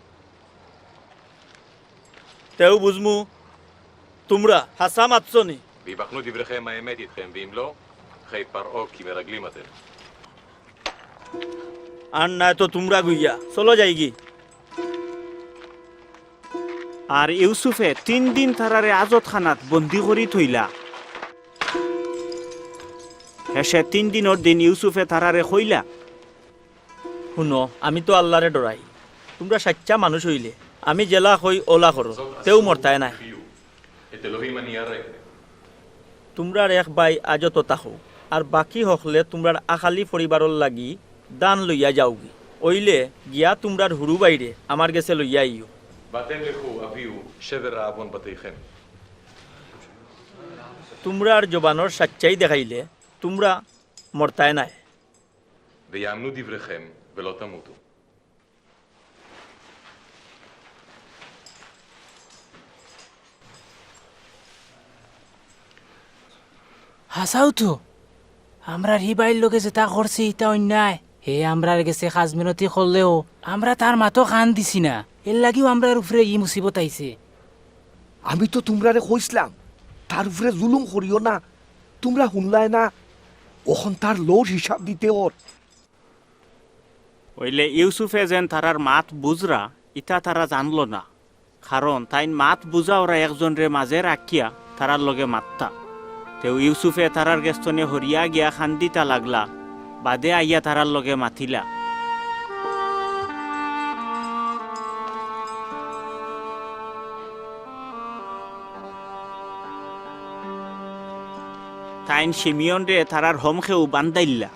তেউ বুঝমু তুমরা হাছা মাতছো নি। ויבחנו דבריכם האמת אתכם, ואם לא, חי פרעה, כי מרגלים אתם. আর নায় তো তুমরা গুইয়া, চলো যাইগি। আর ইউসুফে তিন দিন তারারে আজতখানাত বন্দি করি থইলা। শেষে তিন দিনর দিন ইউসুফে তারারে কইলা, হুনো, আমি তো আল্লারে ডরাই। তুমরা সাইচ্চা মানুষ অইলে আমি যেলা কই অউলা করো, তেউ মরতায় নায়। তুমরার এক ভাই আজও তো থাকউক, আর বাকি হকলে তুমরার আকালি পরিবারর লাগি ধান লইয়া যাওগি। অইলে গিয়া তুমরার হুরু ভাইরে আমার গেছে লইয়া আইও। তুমরার জবানর সাচ্চাই দেখাইলে তুমরা মরতায় নায়। হাছাউ তো, আমরার হি ভাইর লগে যেতা করছে ইতা অন্যায়। হে আমরার গেছে খাজমিনতি করলেও আমরা তার মাতো কান দিছি না, এরলাগিউ আমরার উপরে ই মুসিবত আইছে। আমি তো তুমরারে কইছলাম তার উপরে জুলুম করিও না, তুমরা হুনলায় না। অখন তার লওর হিসাব দিতে অর। অইলে ইউসুফে যেন তারার মাত বুঝরা, ইতা তারা জানলো না, কারণ তাইন মাত বুঝাওরা একজনরে মাজে রাখিয়া তারার লগে মাততা। তেউ ইউসুফে তারার গেছ থনে হরিয়া গিয়া কান্দিতা লাগলা, বাদে আইয়া তারার লগে মাতিলা। তাইন শিমিয়নরে তারার হমকেউ বান্দাইল্লা।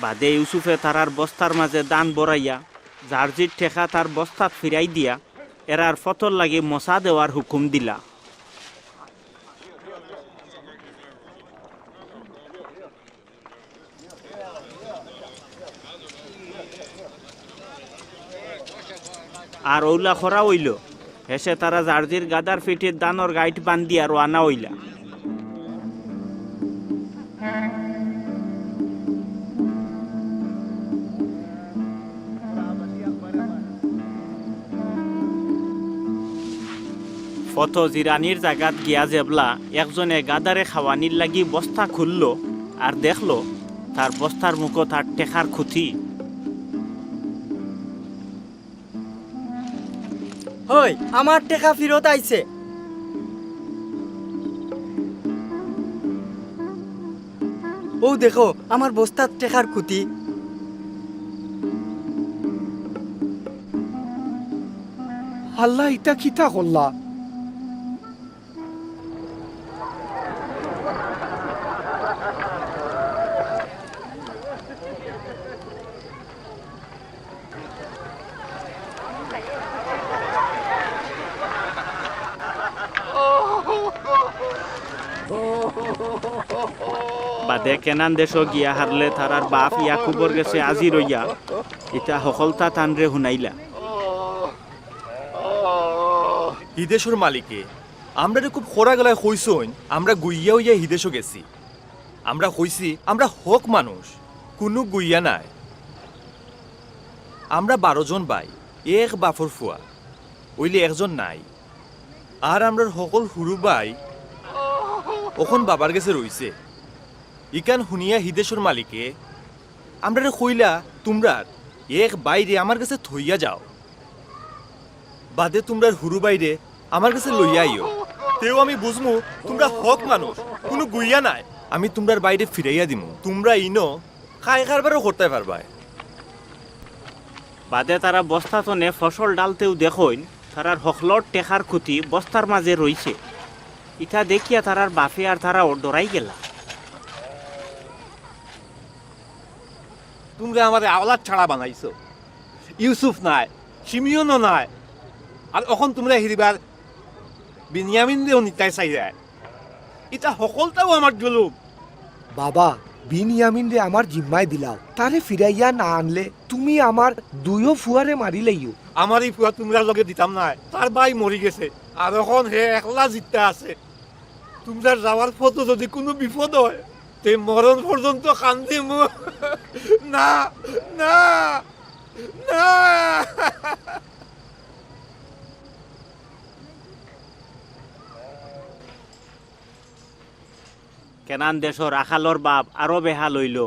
বাদে ইউসুফে তারার বস্তার মাজে ধান ভরাইয়া যার জির টেকা তার বস্তাত ফিরাই দিয়া এরার ফথর লাগি মছা দেওয়ার হুকুম দিলা। আর অউলা করা অইলো। হেষে তারা যার জির গাধার ফিঠিত ধানর গাইট বান্দিয়া রওয়ানা অইলা। ফথো জিরানির জাগাত গিয়া যেবলা একজনে গাধারে খাওয়ানির লাগি বস্তা খুললো আর দেখলো তার বস্তার মুখো তার টেকার খুতি। হই, আমার টেকা ফিরত আইছে। অউ দেখো, আমার বস্তাত টেকার খুতি। আল্লাহ, ইতা কিতা করলা? বাদে কেনান দেশো গিয়া হারলে তারার বাফ ইয়াকুবর গেছে আজির অইয়া ইতা হকলতা তানরে হুনাইলা। হি দেশর মালিকে আমরারে খুব খরা গলায় কইছইন, আমরা গুইয়া অইয়া হি দেশো গেছি। আমরা কইছি, আমরা হক মানুষ, কুনু গুইয়া নায়। আমরা বারো জন ভাই, এক বাফর ফুয়া, অইলে একজন নাই। আর আমরার হকল হুরু ভাই অখন বাবার গেছে রইছে। ইখান হুনিয়া হি দেশর মালিকে আমরারে কইলা, তুমরার এক ভাইরে আমার গেছে থইয়া যাও, বাদে তুমরার হুরু ভাইরে আমার গেছে লইয়া আইও। তেউ আমি বুঝমু তুমরা হক মানুষ, কুনু গুইয়া নায়। আমি তুমরার ভাইরে ফিরাইয়া দিমু, তুমরা ইনো কায় কারবারও করতায় পারবায়। বাদে তারা বস্তা থনে ফসল ডালতেউ দেখইন, তারার হকলর টেকার খুতি বস্তার মাজে রইছে। ইতা দেখিয়া তারার বাফে আর তারাও ডরাই গেলা। তুমরা আমারে আওলাদ ছাড়া বানাইছো। ইউসুফ নাই, শিমিয়নও নাই, আর অখন তুমরা হিরবার বিনিয়ামিনরেও নিতায় চাইরায়। ইতা হকলতাউ আমার জুলুম। বাবা, বিনিয়ামিনরে আমার জিম্মায় দিলাও। তারে ফিরাইয়া না আনলে তুমি আমার দুইও ফুয়ারে মারিলাইও। আমার ই ফুয়া তুমরার লগে দিতাম নায়। তার ভাই মরি গেছে, আর অখন হে একলা জিত্তা আছে। তুমরার যাওয়ার পথো যুদি কুনু বিপদ অয়, তে মরণ পর্যন্ত কান্দিমু। না, না, না। কেনান দেশর আকালর বাফ আরো বেহাল অইলো,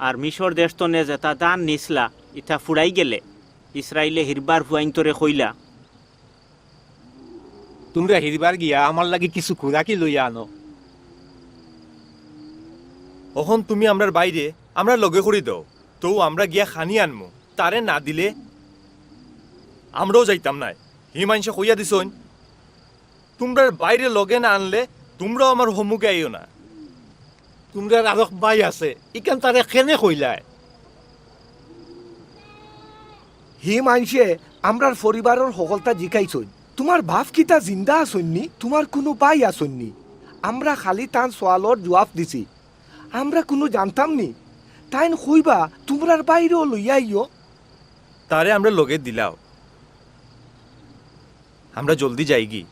আর মিশর দেশ তনে যেতা ধান নিছলা, ইতা ফুরাই গেলে ইসরাইলে হিরবার ফুয়াইন্তরে কইলা, তুমরা হিদিবার গিয়া আমার লাগি কিছু খুরাকি লইয়া আনো। অখন তুমি আমরার ভাইরে আমরার লগে করি দেও, তেউ আমরা গিয়া খানি আনমু। তারে না দিলে আমরাও যাইতাম নায়। হি মানষে কইয়া দিছইন, তুমরার ভাইরে লগে না আনলে তুমরাও আমার হমুখে আইও না। তুমরার আরক ভাই আছে, ইখান তারে কেনে কইলায়? হি মানষে আমরার পরিবারর হকলতা জিকাইছইন, তুমার বাফ কিতা জিন্দা আছইন নি? তুমার কুনু ভাই আছইন নি? আমরা খালি তান সওয়ালর জুয়াফ দিছি। আমরা কুনু জানতাম নি? তাইন কইবা, তুমরার ভাইরেও লইয়া আইও। তারে আমরার লগে দিলাও। আমরা জলদি যাইগি।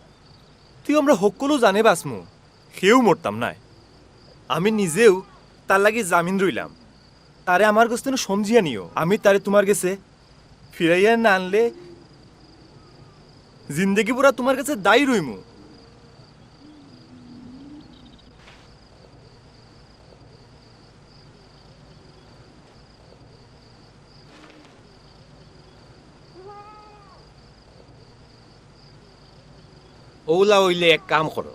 তেউ আমরা হক্কলউ জানে বাচমু। কেউ মরতাম নায়। আমি নিজেউ তার লাগি জামিন রইলাম। তারে আমার গেছ থনে সমঝিয়া নিও। আমি তারে তুমার গেছে ফিরাইয়া না আনলে জিন্দেগি পুরা তুমার গেছে দায়ী রইমু। অউলা অইলে এক কাম করো,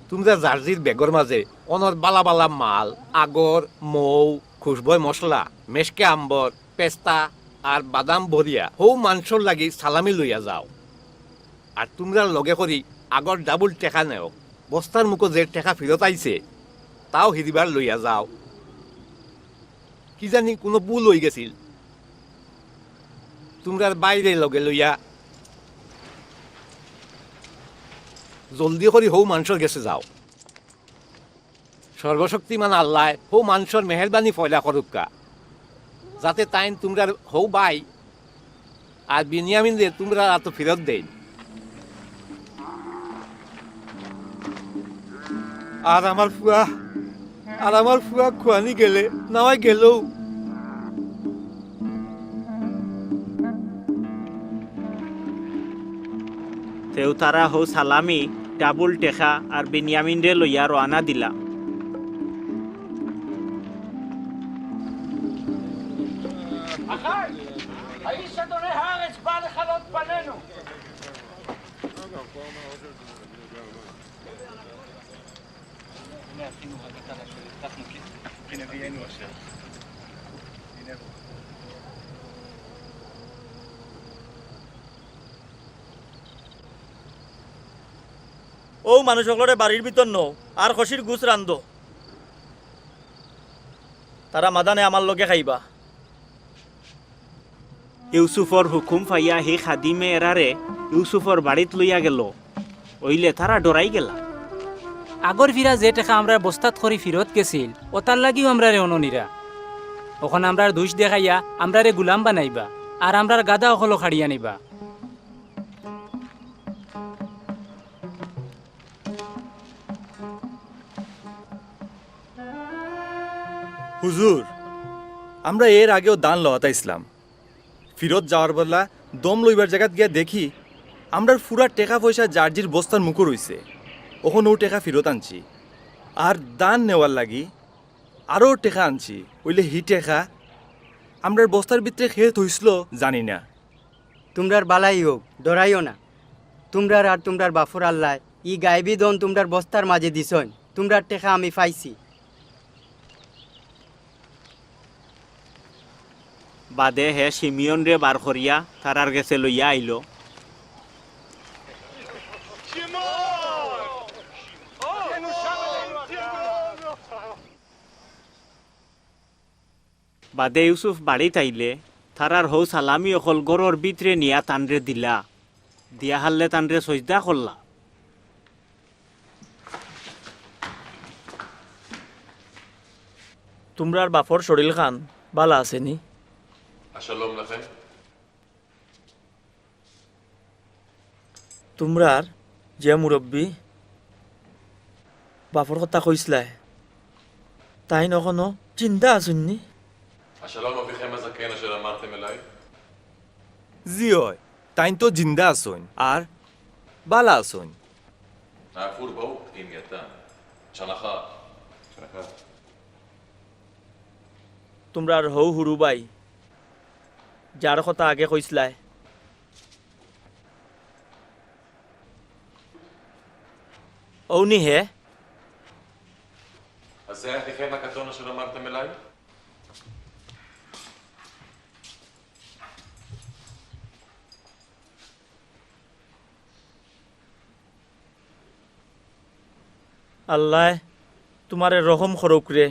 তুমরা যার জির বেগর মাজে অনর বালা বালা মাল, আগর, মৌ, খুশবয় মশলা, মেশকে আম্বর, পেস্তা আর বাদাম ভরিয়া হউ মানষর লাগি সালামি লইয়া যাও। আর তুমরার লগে করি আগর ডাবল টেকা নেও। বস্তার মুখো যে টেকা ফিরত আইছে, তাও হিদিবার লইয়া যাও। কি জানি কুনু ভুল অইগেছিল। তুমরার ভাইরে লগে লইয়া জলদি করি হউ মানষর গেছে যাও। সর্বশক্তিমান আল্লায় হউ মানষর মেহেরবানি পয়দা করউক্কা, যাতে তাইন তুমরার হউ ভাই আর বিনিয়ামিনরে তুমরার আতো ফিরত দেইন। আর আমার ফুয়া, আর আমার ফুয়া খুয়ানি গেলে, নাওয়াই গেলেউ। তেউ তারা হউ সালামি, ডাবল টেকা আর বিনিয়ামিনরে লইয়া রওয়ানা দিলা। אחי, האיש שונא הארץ בא לכלות פנינו. הנה אחינו הגדול אשר הבטחנו כי, כי נביאנו אשר. הנה הוא. অউ মানুষ অকলরে বাড়ির ভিতর নও, আর খসির গুস রান্ধো। তারা মাদানে আমার লগে খাইবা। ইউসুফর হুকুম পাইয়া হি খাদিমে এরারে ইউসুফর বাড়িত লইয়া গেল। অইলে তারা ডরাই গেলা। আগর ফিরা যে টেকা আমরার বস্তাত করি ফিরত গেছিল, অতার লাগিউ আমরারে অনো নিরা। অখন আমরার দুষ দেখাইয়া আমরারে গুলাম বানাইবা, আর আমরার গাদা অকলও কাড়িয়া নিবা। হুজুর, আমরা এর আগেও ধান লওয়াত আইছলাম। ফিরত যাওয়ার বেলা দম লইবার জাগাত গিয়া দেখি, আমরার ফুরা টেকা পয়সা যার জির বস্তার মুখো রইছে। অখন অউ টেকা ফিরত আনছি। আর ধান নেওয়ার লাগি আরও টেকা আনছি। অইলে হি টেকা আমরার বস্তার ভিতরে কে থইছলো জানি না। তুমরার বালাই অউক, ডরাইও না। তুমরার আর তুমরার বাফর আল্লায় ই গাইবি ধন তুমরার বস্তার মাজে দিছইন, তুমরার টেকা আমি পাইছি। বাদে হে শিমিয়নরে বার করিয়া তারার গেছে লইয়া আইলো। বাদে ইউসুফ বাড়িত আইলে তারার হউ সালামি অকল ঘরর ভিতরে নিয়া তানরে দিলা, দিয়া হারলে তানরে সইজদা করলা। তুমরার বাফর শরীল খান বালা আছে নি? השלום לכם. তুমরার যে মুরব্বি বাফর কথা কইছলায়, তাইন অখনো জিন্দা আছইন নি? השלום אביכם הזקן אשר אמרתם אליי? জি অয়, তাইন তো জিন্দা আছইন, আর বালা আছইন। Nafur bauk in yatan. Chanakha. তুমরার হউ হুরু ভাই, যার কথা আগে কইছলায়। অউ নি হে? אז זה היה הכי חן הקטון אשר אמרתם אליי? আল্লায় তুমারে রহম করউক রে।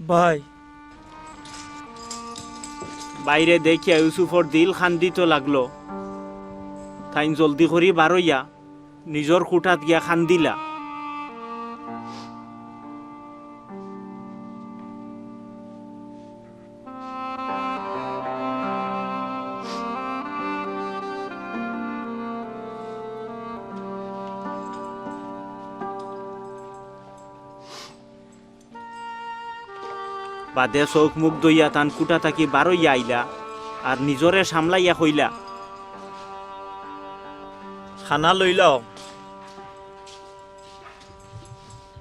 ভাই। ভাইরে দেখিয়া ইউসুফর দিল কান্দিতো লাগলো। তাইন জলদি করি বারইয়া নিজর কুঠাত গিয়া কান্দিলা। বাদে চউখ মুখ ধইয়া তান কুঠা থাকি বারইয়া আইলা, আর নিজরে সামলাইয়া কইলা, "খানা লইলাও,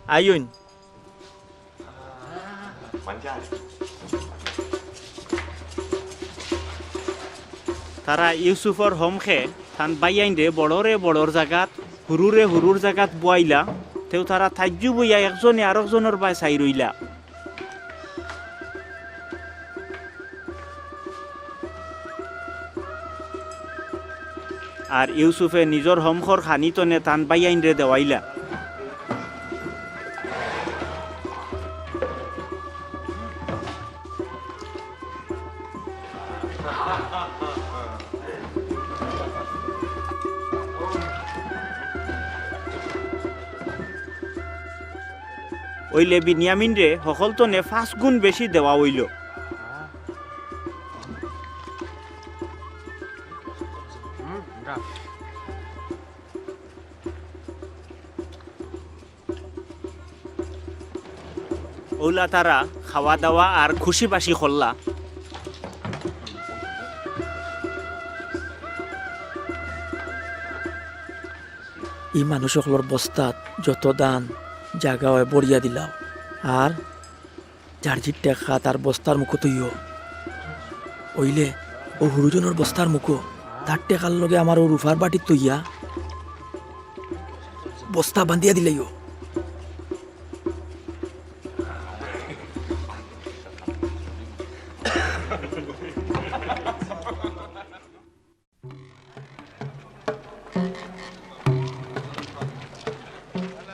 আইওইন।" তারা ইউসুফর হমকে তান ভাইয়াইনরে বড়রে বড়র জাগাত, হুরুরে হুরুর জাগাত বওয়াইলা। তেউ তারা তাজ্জুব অইয়া একজনে আরকজনর বায় চাই রইলা। আর ইউসুফে নিজর হমকর খানিতনে তান ভাইয়াইনরে দেওয়াইলা। অইলে বিনিয়ামিনরে হকলতনে পাঁচ গুণ বেশি দেওয়া অইলো। অউলা তারা খাওয়া দাওয়া আর খুশি বাসি করলা। ই মানুষ অকলর বস্তাত যত ধান জাগা অয় ভরিয়া দিলাও, আর যার জির টেকা তার বস্তার মুখো থইও। অইলে অউ হুরুজনর বস্তার মুখো তার টেকার লগে আমার অউ রুফার বাটিত থইয়া বস্তা বান্ধিয়া দিলাইও।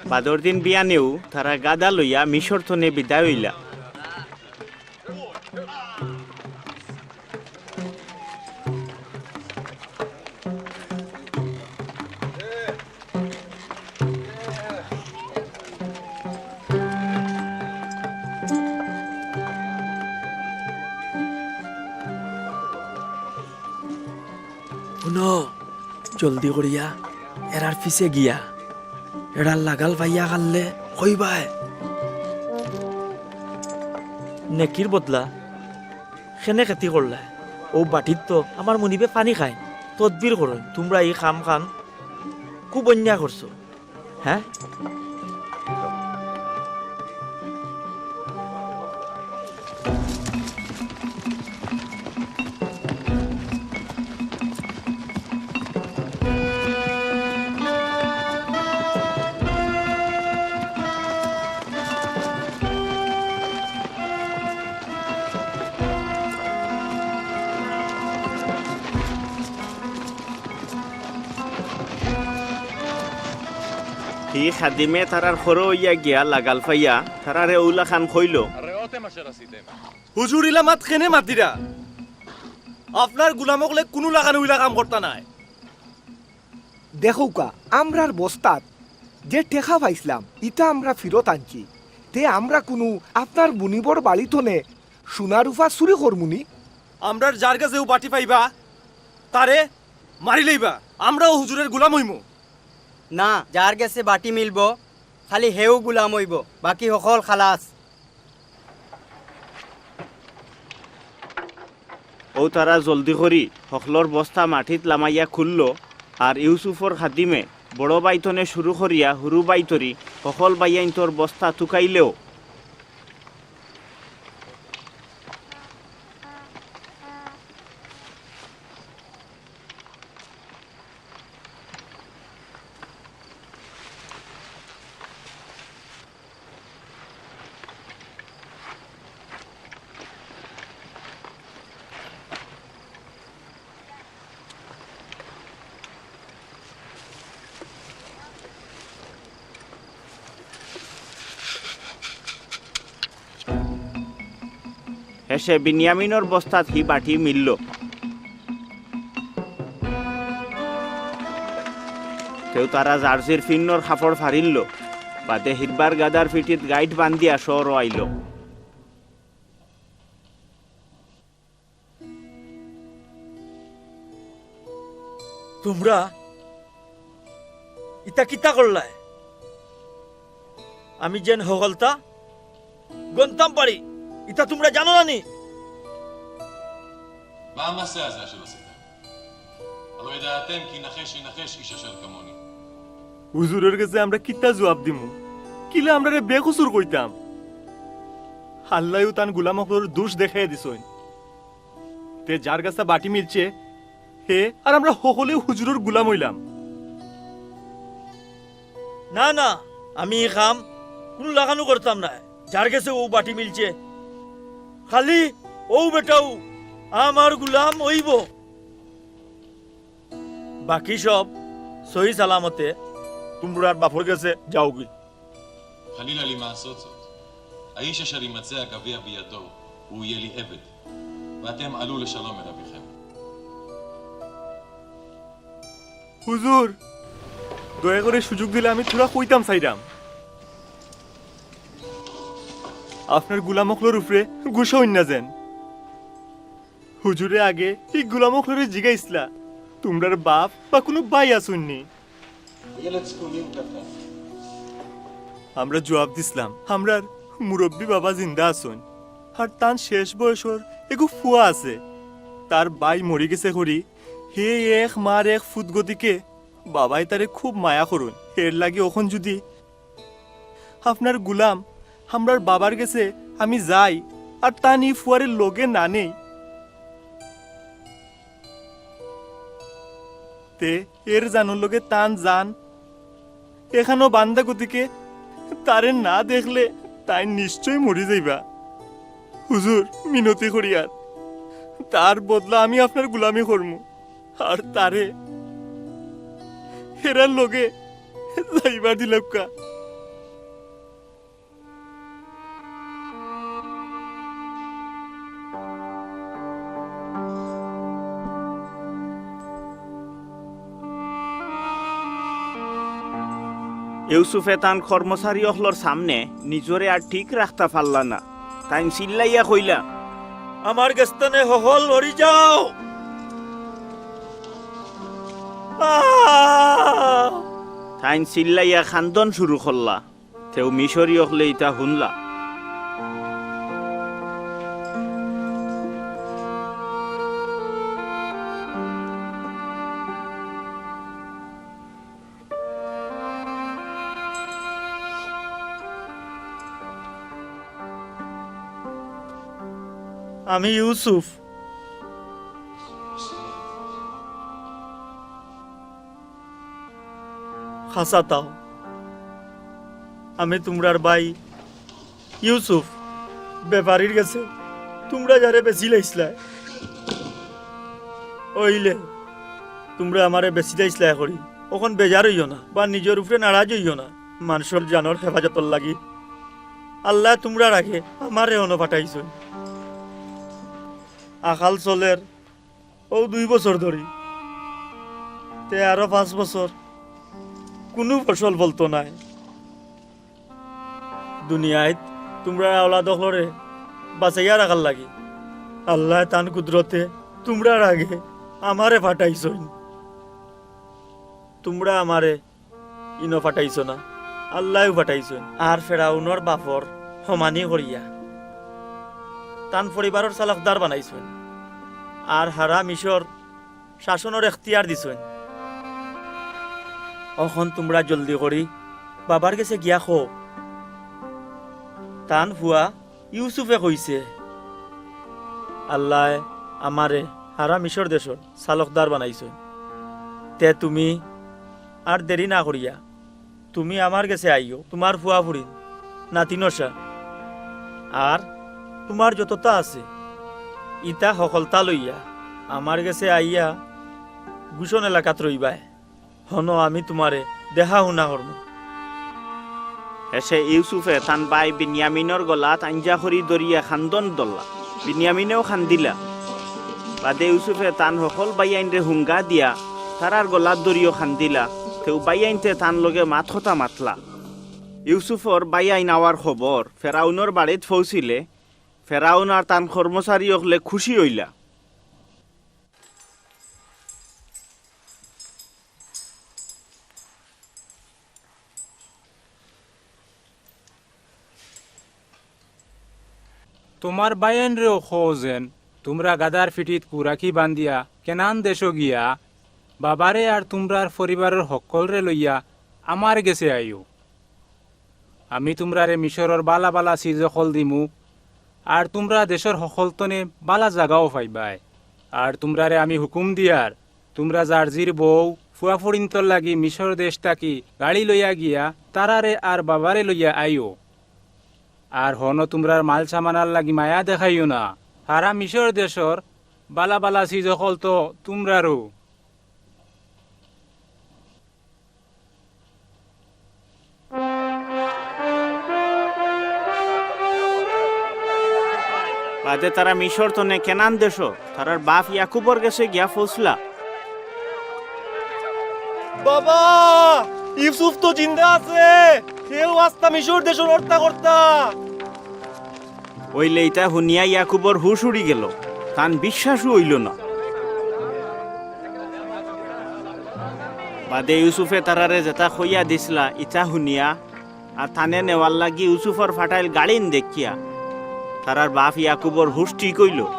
বাদর দিন বিয়ানেউ তারা গাদা লইয়া মিশর থনে বিদায় অইলা। হুনো, জলদি করিয়া এরার পিছে গিয়া এরার লাগাল পাইয়া কাল্লে কইবায়। নেকির বদলা কেনে খেতি করলায়? অউ বাটিত তো আমার মুনিবে পানি খাইন। তদবির করইন, তুমরা ই কামখান খুব অন্যায় করছো। হ্যাঁ? হি খাদিমে তারার খরো অইয়া গিয়া লাগাল পাইয়া তারারে অউলাখান কইলো। הראיתם אשר עשיתם? হুজুর, ইলা মাত কেনে মাতিরা? আপনার গুলাম অকলে কুনু লাখান অইলা কাম করতা নায়। দেখউক্কা, আমরার বস্তাত যে টেকা পাইছলাম, ইতা আমরা ফিরত আনছি। তে আমরা কুনু আপনার মুনিবর বাড়ি থনে সোনা রুফা চুরি করমুনি? আমরার যার গেছে অউ বাটি পাইবা, তারে মারিলাইবা, আমরাও হুজুরের গুলাম অইমু। না, যার গেছে বাটি মিলবো, খালি হেউ গুলাম অইবো, বাকি হকল খালাস। অউ তারা জলদি করি হকলর বস্তা মাটিত লামাইয়া খুললো, আর ইউসুফর খাদিমে বড় ভাইতনে শুরু করিয়া হুরু ভাইতরি হকল ভাইয়াইন্তর বস্তা তুকাইলেও এসে বিনিয়ামিনর বস্তাত হি বাটি মিলল। তেউ তারা জার্সির ফিন্নর কাপড় ফাড়িল, বাদে হিরবার গাদার ফিটিত গাইট বান্ধিয়া শহরো আইল। তুমরা ইতা কিতা করলায়? আমি যেন হকলতা গনতাম পারি, ইতা তুমরা জানো না নি? מה המעשה הזה אשר עשית? הלא ידעתם כי נחש ינחש איש אשר כמוני. হুজুরর গেছে আমরা কিতা জুয়াব দিমু? কিলা আমরারে বেকসুর কইতাম? আল্লায়উ তান গুলাম অকলর দুষ দেখাইয়া দিছইন। তে যার গেছে বাটি মিলছে, হে আর আমরা হকলে হুজুরর গুলাম অইলাম। না, না, আমি ই কাম কুনু লাখানউ করতাম নায়। যার গেছে অউ বাটি মিলছে, খালি অউ বেটাউ আমার গুলাম অইবো। বাকি সব সহি সালামতে তুমরার বাপর গেছে যাওগি। חלילה לי מעשות זאת. האיש אשר יימצא הגביע בידו, הוא יהיה לי עבד, ואתם עלו לשלום אל אביכם. হুজুর, দয়া করি সুযোগ দিলে আমি থুড়া কইতাম চাইরাম। আপনার গুলাম অকলর উপরে গুসা অইন না যেন। হুজুরে আগে ই গুলাম অকলরে জিগাইছলা, তুমরার বাপ বা কুনু ভাই আছইন নি? ילד זקונים קטן. আমরা জুয়াব দিছলাম, আমরার মুরব্বি বাবা জিন্দা আছইন, আর তান শেষ বয়সর এগু ফুয়া আছে। তার ভাই মরি গেছে করি, হে এক মার এক ফুত গতিকে বাবায় তারে খুব মায়া করইন। এর লাগি অখন যুদি আপনার গুলাম আমরার বাবার গেছে আমি যাই, আর তান ই ফুয়ারে লগে না নেই, তে এর জানর লগে তান জান এখানো বান্দা গতিকে তারে না দেখলে তাইন নিশ্চয় মরি যাইবা। হুজুর, মিনতি করিয়ার, তার বদলা আমি আপনার গুলামি করমু, আর তারে হেরার লগে যাইবার দিলাউক্কা। ইউসুফে তান কর্মচারী অকলর সামনে নিজরে আর ঠিক রাখতা পারলা না। তাইন চিল্লাইয়া কইলা, "আমার গেছ থনে হকল হরি যাও।" আহ! তাইন চিল্লাইয়া কান্দন শুরু করলা। তেউ মিশরি অকলে ইতা হুনলা। আমি ইউসুফ। খাসা তাও, আমি তুমরার ভাই ইউসুফ, বেপারীর গেছে তুমরা যারে বেচিলাইছলায়, অইলে তুমরা আমারে বেচিলাইছলায় করি, অখন বেজার অইও না বা নিজর উপরে নারাজ অইও না। মানষর জানর হেফাজতর লাগি আল্লায় তুমরার আগে আমারে অনো পাঠাইছইন। আকাল চলের অউ দুই বছর ধরি, তে আরো পাঁচ বছর কুনু ফসল ফলতো নায়। দুনিয়াত তুমরার আওলাদ অকলরে বাঁচাইয়া রাখার লাগি আল্লায় তান কুদরতে তুমরার আগে আমারে পাঠাইছইন। তুমরা আমারে ইনো পাঠাইছো না, আল্লায়উ পাঠাইছইন। আর ফেরাউনর বাপর হমানি করিয়া তান পরিবারর চালকদার বানাইছইন, আর হারা মিশর শাসনর এখতিয়ার দিছইন। অখন তুমরা জলদি করি বাবার গেছে গিয়া কও, তান ফুয়া ইউসুফে কইছে, আল্লায় আমারে হারা মিশর দেশর চালকদার বানাইছইন। তে তুমি আর দেরি না করিয়া তুমি আমার গেছে আইও, তুমার ফুয়া ফুড়িন, নাতিনশা, আর তুমার যততা আছে, ইতা হকলতা লইয়া আমার গেছে আইয়া গুশন এলাকাত রইবায়। হনো আমি তুমারে দেখা হুনা করমু। হেষে ইউসুফে তান ভাই বিনিয়ামিনর গলাত আইঞ্জা করি ধরিয়া কান্দন ধরলা। বিনিয়ামিনেও কান্দিলা। বাদে ইউসুফে তান হকল ভাইয়াইনরে হুঙ্গা দিয়া তারার গলাত ধরিও কান্দিলা। তেউ ভাইয়াইন্তে তান লগে মাত-কথা মাতলা। ইউসুফর ভাইয়াইন আওয়ার খবর ফেরাউনর বাড়িত পৌঁছিলে, ফেরাউন আর তান কর্মচারী অকলে খুশি অইলা। তুমার ভাইয়াইনরেও কও যেন, তুমরা গাধার পিঠিত কুরাকি বান্ধিয়া কেনান দেশো গিয়া, বাবারে আর তুমরার পরিবারর হক্কলরে লইয়া আমার গেছে আইও। আমি তুমরারে মিশরর বালা বালা চিজ অকল দিমু, আর তুমরা দেশর হকলতনে বালা জাগাও পাইবায়। আর তুমরারে আমি হুকুম দিয়ার, তুমরা যার জির বউ, ফুয়া-ফুড়িন্তর লাগি মিশর দেশ থাকি গাড়ি লইয়া গিয়া তারারে আর বাবারে লইয়া আইও। আর হনো তুমরার মাল-সামানার লাগি মায়া দেখাইও না। হারা মিশর দেশর বালা বালা চিজ অকল তো তুমরারও। বাদে তারা মিশর তনে কেনান দেশো তারার বাফ ইয়াকুবর গেছে গিয়া পৌঁছলা। বাবা, ইউসুফ তো জিন্দা আছে। হেউ আস্তা মিশর দেশর হর্তা-কর্তা। অইলে ইতা হুনিয়া ইয়াকুবর হুশ উড়ি গেলো, তান বিশ্বাসউ অইলো না। বাদে ইউসুফে তারারে যেতা কইয়া দিছলা, ইতা হুনিয়া আর তানে নেওয়ার লাগি ইউসুফর ফাটাইল গাড়িন দেখিয়া তারার বাফ ইয়াকুবর হুশ ঠিক অইলো।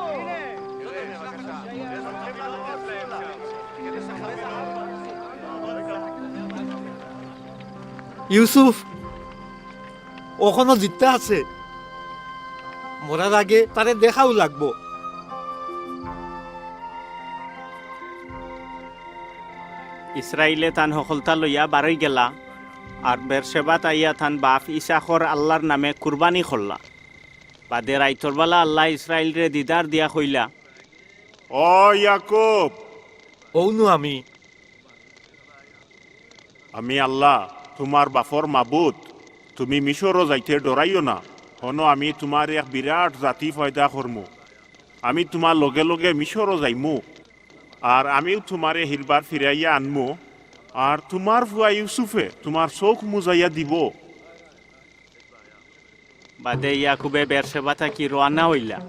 ইউসুফ অখনো জিন্দা আছে। মরার আগে তারে দেখাউ লাগবো। ইসরাইলে তান হকলতা লইয়া বারই গেলা, আর বেরশেবাত আইয়া তান বাফ ইসাখর আল্লার নামে কুরবানি করলা। বাদে রাইতর বালা আল্লায় ইসরাইলরে দিদার দিয়া কইলা, "ও ইয়াকুব।" "অউনু আমি।" "আমি আল্লা, তুমার বাফর মাবুদ। তুমি মিশরো যাইতে ডরাইও না। হনো আমি তুমার এক বিরাট জাতি ফয়দা করমু। আমি তুমার লগে লগে মিশরো যাইমু। আর আমিউ তুমারে হিরবার ফিরাইয়া আনমু। আর তুমার ফুয়া ইউসুফে তুমার চউখ মুজাইয়া দিবো।" বাদে ইয়াকুবে বেরশেবা থাকি রওয়ানা অইলা।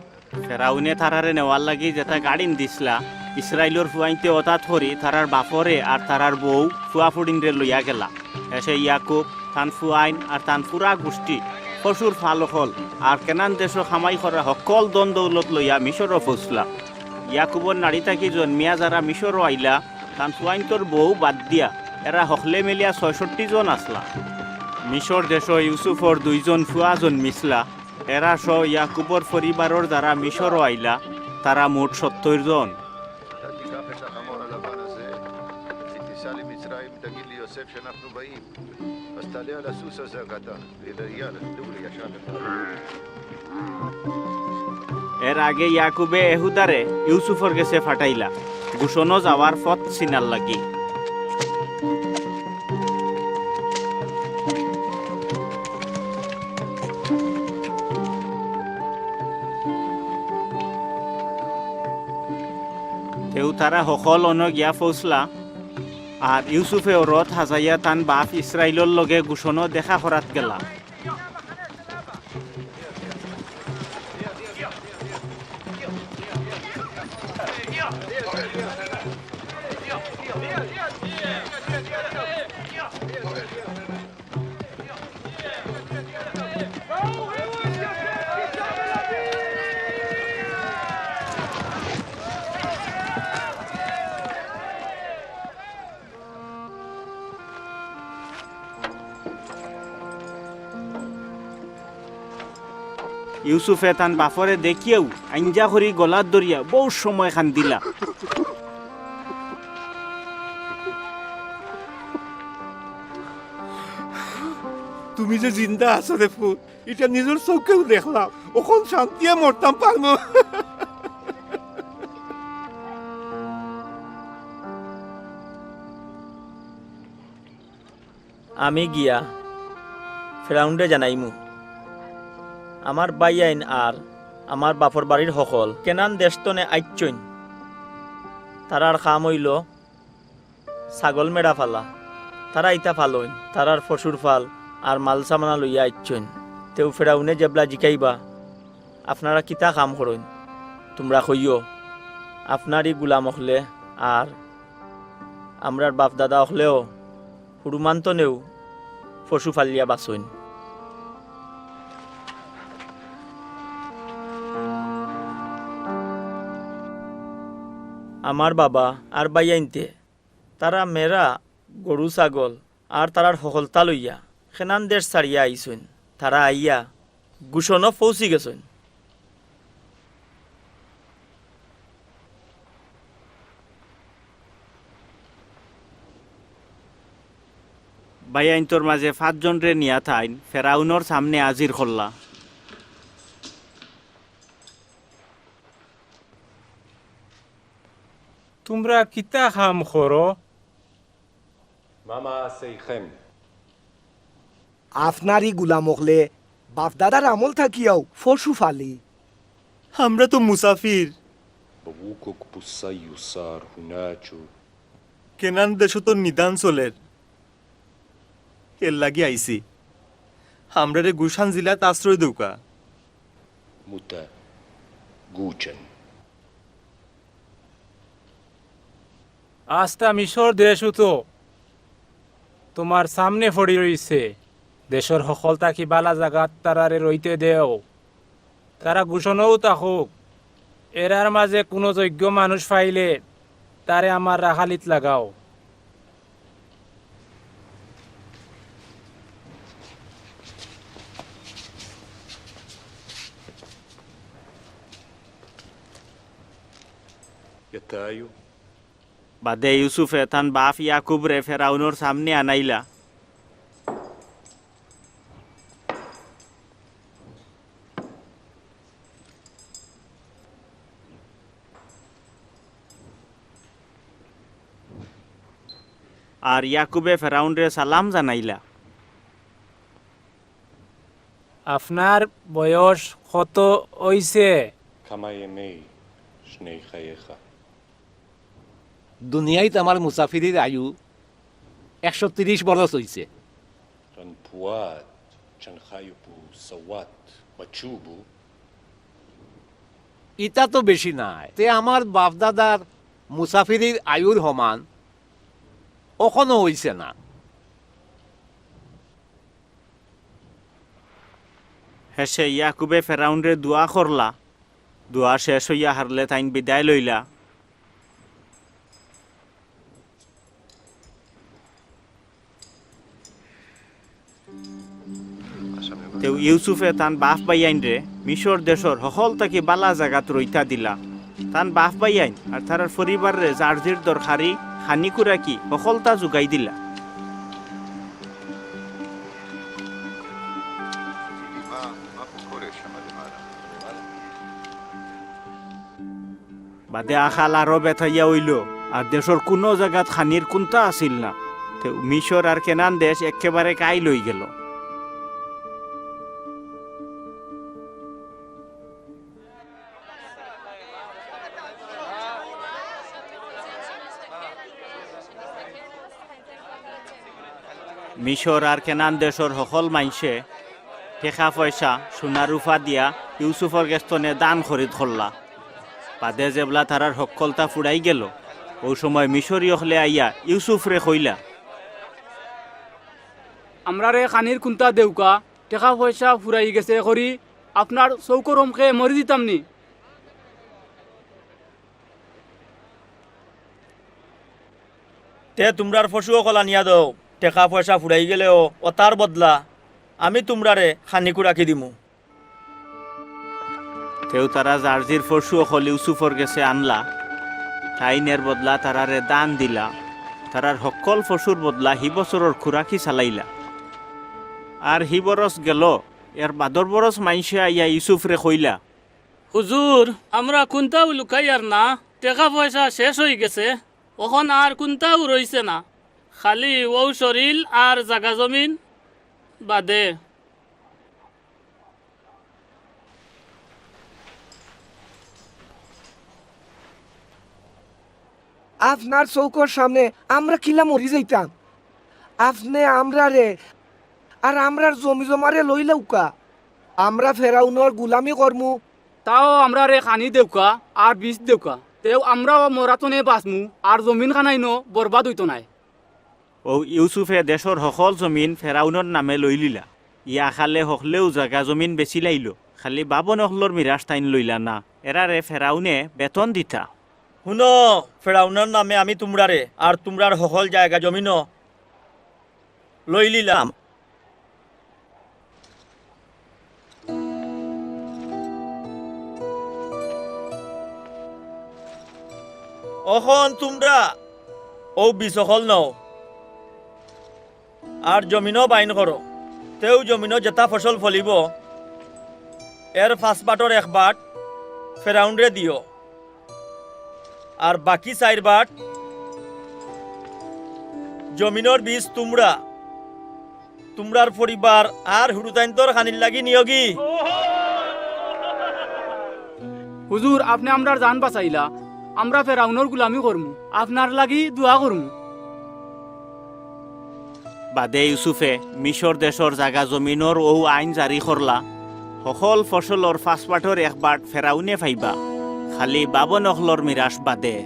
ফেরাউনে তারারে নেওয়ার লাগি যেতা গাড়িন দিছলা, ইসরাইলর ফুয়াইন্তে অতাত করি তারার বাফরে আর তারার বউ ফুয়া-ফুড়িনরে লইয়া গেলা। এশে ইয়াকুব, তান ফুয়াইন আর তান পুরা গুষ্টি, পশুর ফাল অকল আর কেনান দেশো কামাই করা হক্কল ধন-দৌলত লইয়া মিশরো পৌঁছলা। ইয়াকুবর নাড়ি থাকি জন্মিয়া যারা মিশরো আইলা, তান ফুয়াইন্তর বউ বাদ দিয়া, এরা হকলে মিলিয়া ছয়ষট্টি জন আছলা। মিশর দেশো ইউসুফর দুইজন ফুয়া জন্মিছলা, এরা সহ ইয়াকুবর পরিবারর যারা মিশরো আইলা, তারা মোট সত্তইর জন। אתה תיקח את החמור הלבן הזה, ותיסע למצרים, תגיד ליוסף שאנחנו באים. אז תעלה על הסוס הזה הקטן, ויאללה, דוגרי, ישר. এর আগে ইয়াকুবে এহুদারে ইউসুফর গেছে ফাটাইলা, গুশনো যাওয়ার পথ চিনার লাগি। তেউ তারা হকল অনো গিয়া পৌঁছলা, আর ইউসুফেও রথ হাজাইয়া তান বাফ ইসরাইলর লগে গুশনো দেখা করাত গেলা। ইউসুফে তান বাফরে দেখিয়াউ আইঞ্জা করি গলাত ধরিয়া বউত সময় কান্দিলা। তুমি যে জিন্দা আছো রে পুত, ইটা নিজর চউখেউ দেখলাম। অখন শান্তিয়ে মরতাম পারমু। আমি গিয়া ফেরাউনরে জানাইমু, আমার ভাইয়াইন আর আমার বাফর বাড়ির হকল কেনান দেশ তনে আইচ্ছইন। তারার কাম অইলো ছাগল মেড়া ফালা। তারা ইতা ফালইন, তারার ফসুর ফাল আর মাল সামানা লইয়া আইচ্ছইন। তেউ ফেরাউনে যেবলা জিকাইবা, "আপনারা কিতা কাম করইন?" তুমরা কইও, "আপনারই গুলাম অকলে আর আমরার বাফ দাদা অকলেও হুরুমান তনেউ ফসু ফালিয়া বাচইন।" আমার বাবা আর ভাইয়াইন্তে তারা মেরা, গরু ছাগল আর তারার হকলতা লইয়া কেনান দেশ ছাড়িয়া আইছইন। তারা আইয়া গুশনো পৌঁছি গেছইন। ভাইয়াইন্তর মাঝে পাঁচজনরে নিয়া তাইন ফেরাউনর সামনে হাজির করলা। তুমরা কিতা কাম করো? מה מעשיכם? আপনারই গুলাম অকলে বাফ দাদার আমল থাকিয়াও ফসু ফালি। আমরা তো মুসাফির। Bavukuk pusayusar hunachu. কেনান দেশো তো নিদান চলের, এর লাগি আইছি। আমরারে গুশান জিলাত আশ্রয় দেউক্কা। Muta guchan. আস্তা মিশর দেশও তো তোমার সামনে পড়ি রইছে। দেশর হকল থাকি বালা জাগাত তারারে রইতে দেও। তারা গুশনও থাকুক। এরার মাঝে কুনু যোগ্য মানুষ পাইলে তারে আমার রাখালিত লাগাও। Yatayu. বাদে ইউসুফে তান বাফ ইয়াকুবরে ফেরাউনর সামনে আনাইলা। আর ইয়াকুবে ফেরাউনরে সালাম জানাইলা। আপনার বয়স কত অইছে? Kama yemei shnei chayecha. দুনিয়াইত আমার মুসাফিরির আয়ু একশো তিরিশ বরস অইছে। Ranpuat chanchayu pu sawat machubu. ইতা তো বেশি নায়, তে আমার বাফদাদার মুসাফিরির আয়ুর সমান অখনো অইছে না। হেষে ইয়াকুবে ফেরাউনরে দোয়া করলা। দোয়া শেষ অইয়া হারলে তাইন বিদায় লইলা। তেউ ইউসুফে তান বাফ ভাইয়াইনরে মিশর দেশর হকল থাকি বালা জাগাত রইতা দিলা। তান বাফ ভাইয়াইন আর তারার পরিবাররে যার জির দরকারি খানি কুরাকি হকলতা জুগাই দিলা। বাদে আকাল আরো বেতাইয়া অইলো, আর দেশর কুনু জাগাত খানির কুন্তা আছিল না। তেউ মিশর আর কেনান দেশ একেবারে কাইল অইগেলো। মিশর আর কেনান দেশর হকল মাইনষে টেকা পয়সা, সোনা রুপা দিয়া ইউসুফর গেছ তনে দান খরিদ করলা। বাদে যেবলা তারার হক্কলতা ফুরাই গেলো, অউ সময় মিশরি অকলে আইয়া ইউসুফরে কইলা, "আমরারে খানির কুন্তা দেউক্কা, টেকা পয়সা ফুরাই গেছে করি আপনার চউখর হমকে মরি দিতাম নি।" তে তুমরার পশু অকল আনিয়া দেও, টেকা পয়সা ফুরাই গেলেও অতার বদলা আমি তুমরারে খানিকু রাখি দিমু। তেউ তারা যার জির পশু অকল ইউসুফর গেছে আনলা, তাইন এর বদলা তারারে দান দিলা, তারার হক্কল পশুর বদলা হি বছরর খুরাকি চালাইলা। আর হি বরস গেলো, এর বাদর বরস মাইনষে আইয়া ইউসুফরে কইলা, "হুজুর, আমরা কুন্তাউ লুকাইয়ার না, টেকা পয়সা শেষ অইগেছে, অখন আর কুন্তাউ রইছে না, খালি অউ শরীল আর জাগা জমিন বাদে।" আপনার চউখর সামনে আমরা কিলা মরি যাইতাম? আপনে আমরারে আর আমরার জমি জমারে লইলাউক্কা। আমরা ফেরাউনর গুলামি করমু। তাও আমরারে খানি দেউক্কা আর বীজ দেউক্কা। তেউ আমরাও মরা তনে বাচমু আর জমিন খানাইনও বরবাদ অইতো নায়। অউ ইউসুফে দেশর হকল জমিন ফেরাউনর নামে লইলিলা। ইয়া খালে হকলেউ জাগা জমিন বেচিলাইলো। খালি বাপন অকলর মিরাস তাইন লইলা না। এরারে ফেরাউনে বেতন দিতা। হুনো, ফেরাউনর নামে আমি তুমরারে আর তুমরার হকল জাগা জমিনও লইলিলাম। অখন তুমরা অউ বীজ অকল নেও, আর জমিনও বাইন করো। তেউ জমিনও যেতা ফসল ফলিবো, এর পাঁচ বাটর এক বাট ফেরাউনরে দিও, আর বাকি চাইর বাট জমিনর বীজ তুমরা, তুমরার পরিবার আর হুরুতাইন্তর খানির লাগি নিয়োগি। হুজুর, আপনে আমরার জান বাচাইলা, আমরা ফেরাউনর গুলামি করমু, আপনার লাগি দোয়া করমু। বাদে ইউসুফে মিশর দেশর জাগা জমিনর অউ আইন জারি করলা, হকল ফসলর পাঁচ বাটর এক বাট ফেরাউনে পাইবা, খালি বাপন অকলর মিরাস বাদে।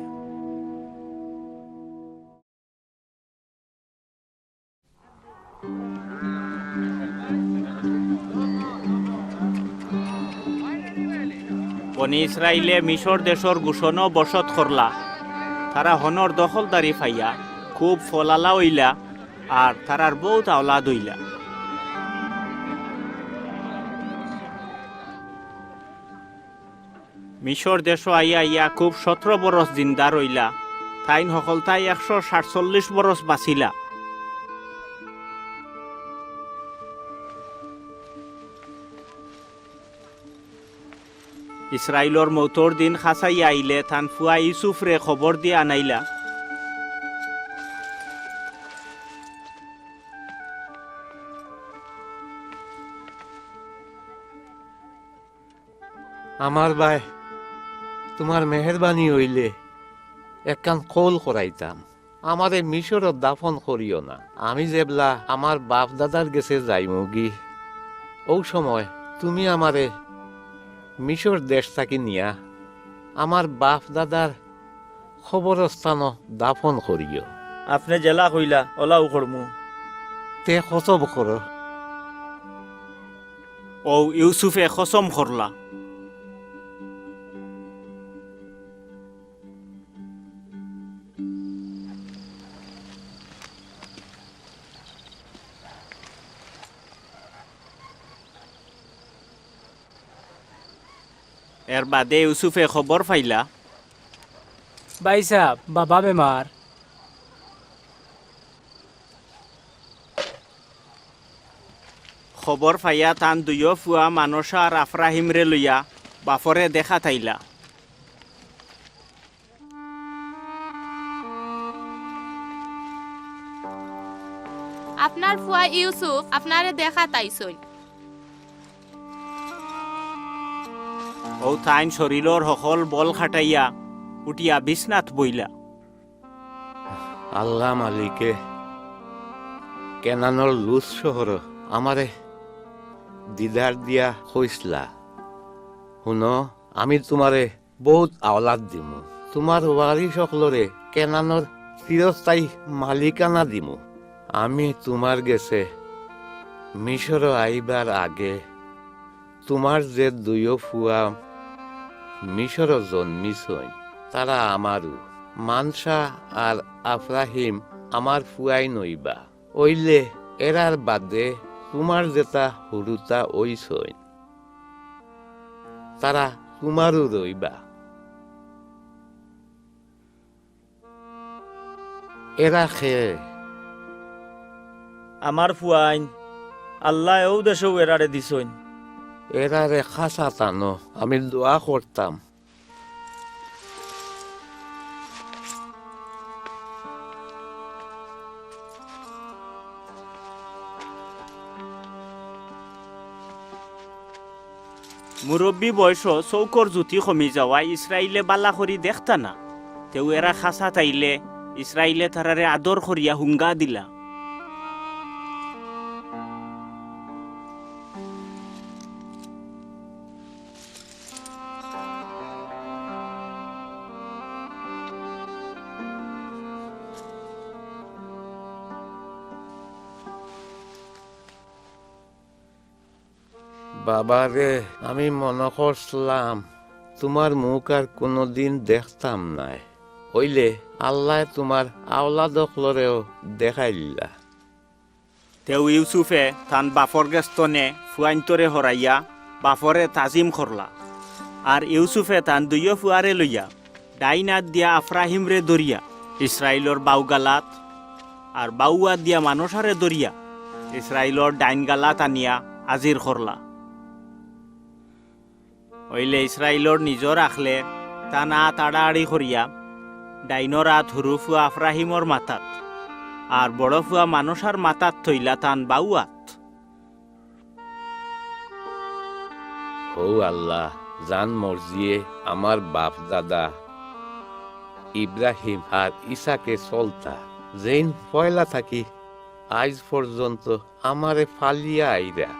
বনি ইসরাইলে মিশর দেশর গোশনো বসত করলা। তারা হনর দখলদারি পাইয়া খুব ফলালা অইলা, আর তারার বউত আওলাদ অইলা। মিশর দেশো আইয়া ইয়াকুব সতরো বরস জিন্দা রইলা। তাইন হকলতায় একশো সাতচল্লিশ বরস বাচিলা। ইসরাইলর মউতর দিন কাছাইয়া আইলে তান ফুয়া ইউসুফরে খবর দিয়া আনাইলা। আমার ভাই, তুমার মেহেরবানি অইলে একখান কওল করাইতাম। আমারে মিশরো দাফন করিও না। আমি যেবলা আমার বাপ-দাদার গেছে যাইমুগি, অউ সময় তুমি আমারে মিশর দেশ থাকি নিয়া আমার বাপ-দাদার কবরস্থানো দাফন করিও। আপনে যেলা কইলা, অলাউ করমু। তে কসম করো। অউ ইউসুফে কসম করলা। এর বাদে ইউসুফে খবর পাইলা। ভাইসাব, বাবা বেমার। খবর পাইয়া তান দুইও ফুয়া মানষা আর আফরাহিমরে লইয়া বাফরে দেখাত আইলা। আপনার ফুয়া ইউসুফ আপনারে দেখাত আইছইন। অউ তাইন শরীলর হকল বল খাটাইয়া উঠিয়া বিছনাত বইলা। আল্লাহ মালিকে কেনানর লুজ শহর আমারে দিদার দিয়া কইছলা, হুনো, আমি তুমারে বউত আওলাদ দিমু, তুমার ওয়ারিস অকলরে কেনানর চিরস্থায়ী মালিকানা দিমু। আমি তুমার গেছে মিশরো আইবার আগে তুমার যে দুইও ফুয়া মিশরো জন্মিছইন, তারা আমারউ। মানষা আর আফরাহিম আমার ফুয়াইন অইবা। অইলে এরার বাদে তুমার যেতা হুরুতা অইছইন, তারা তুমারউ রইবা। এরা কে? আমার ফুয়াইন, আল্লায় অউ দেশউ এরারে দিছইন। এরারে কাছাত আনো, আমি দোয়া করতাম। মুরব্বি বয়সো চউখর জুতি কমি যাওয়ায় ইসরাইলে বালা করি দেখতা না। তেউ এরা খাসাত আইলে ইসরাইলে তারারে আদর করিয়া হুঙ্গা দিলা। বাবারে, আমি মনো করছলাম তুমার মুখ আর কুনুদিন দেখতাম নায়, অইলে আল্লায় তুমার আওলাদ অকলরেও দেখাইল্লা। তেউ ইউসুফে তান বাফর গেছ থনে ফুয়াইন্তরে হরাইয়া বাফরে তাজিম করলা। আর ইউসুফে তান দুইও ফুয়ারে লইয়া ডাইন আত দিয়া আফরাহিমরে ধরিয়া ইসরাইলর বাউ গালাত, আর বাউ আত দিয়া মানষারে ধরিয়া ইসরাইলর ডাইন গালাত আনিয়া হাজির করলা। অইলে ইসরাইলর নিজর আখলে তান আত আড়াআড়ি করিয়া ডাইনর আত হুরু ফুয়া আফরাহিমর মাথাত, আর বড় ফুয়া মানষার মাথাত থইলা তান বাউ আত। হউ আল্লাহ, যান মর্জিয়ে আমার বাফ দাদা ইব্রাহিম আর ইসাকে চলতা, যেইন পয়লা থাকি আইজ পর্যন্ত আমারে ফালিয়া আইরা,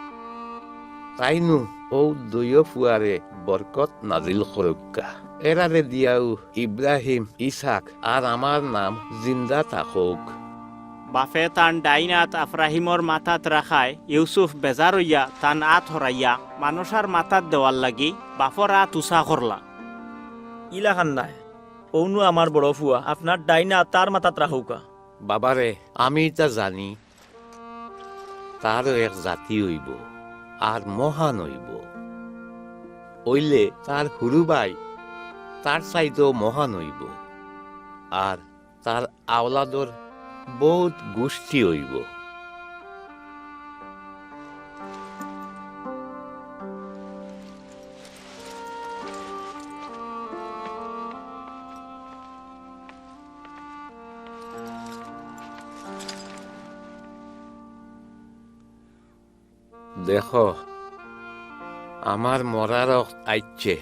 তাইনউ অউ দুইও ফুয়ারে বরকত নাজিল করউক্কা। এরারে দিয়াউ ইব্রাহিম, ইসাক আর আমার নাম জিন্দা থাকউক। বাফে তান ডাইন আত আফরাহিমর মাথাত রাখায় ইউসুফ বেজার অইয়া তান আত হরাইয়া মানষার মাথাত দেওয়ার লাগি বাফর আত উচা করলা। ইলাখান নায়, অউনু আমার বড় ফুয়া, আপনার ডাইন আত তার মাথাত রাখউক্কা। বাবারে, আমি ইতা জানি, তারও এক জাতি অইবো, আর মহান অইবো। অইলে তার হুরু ভাই তার চাইতেও মহান অইবো, আর তার আওলাদর বউত গুষ্টি অইবো। দেখো, আমার মরার অক্ত আইছে।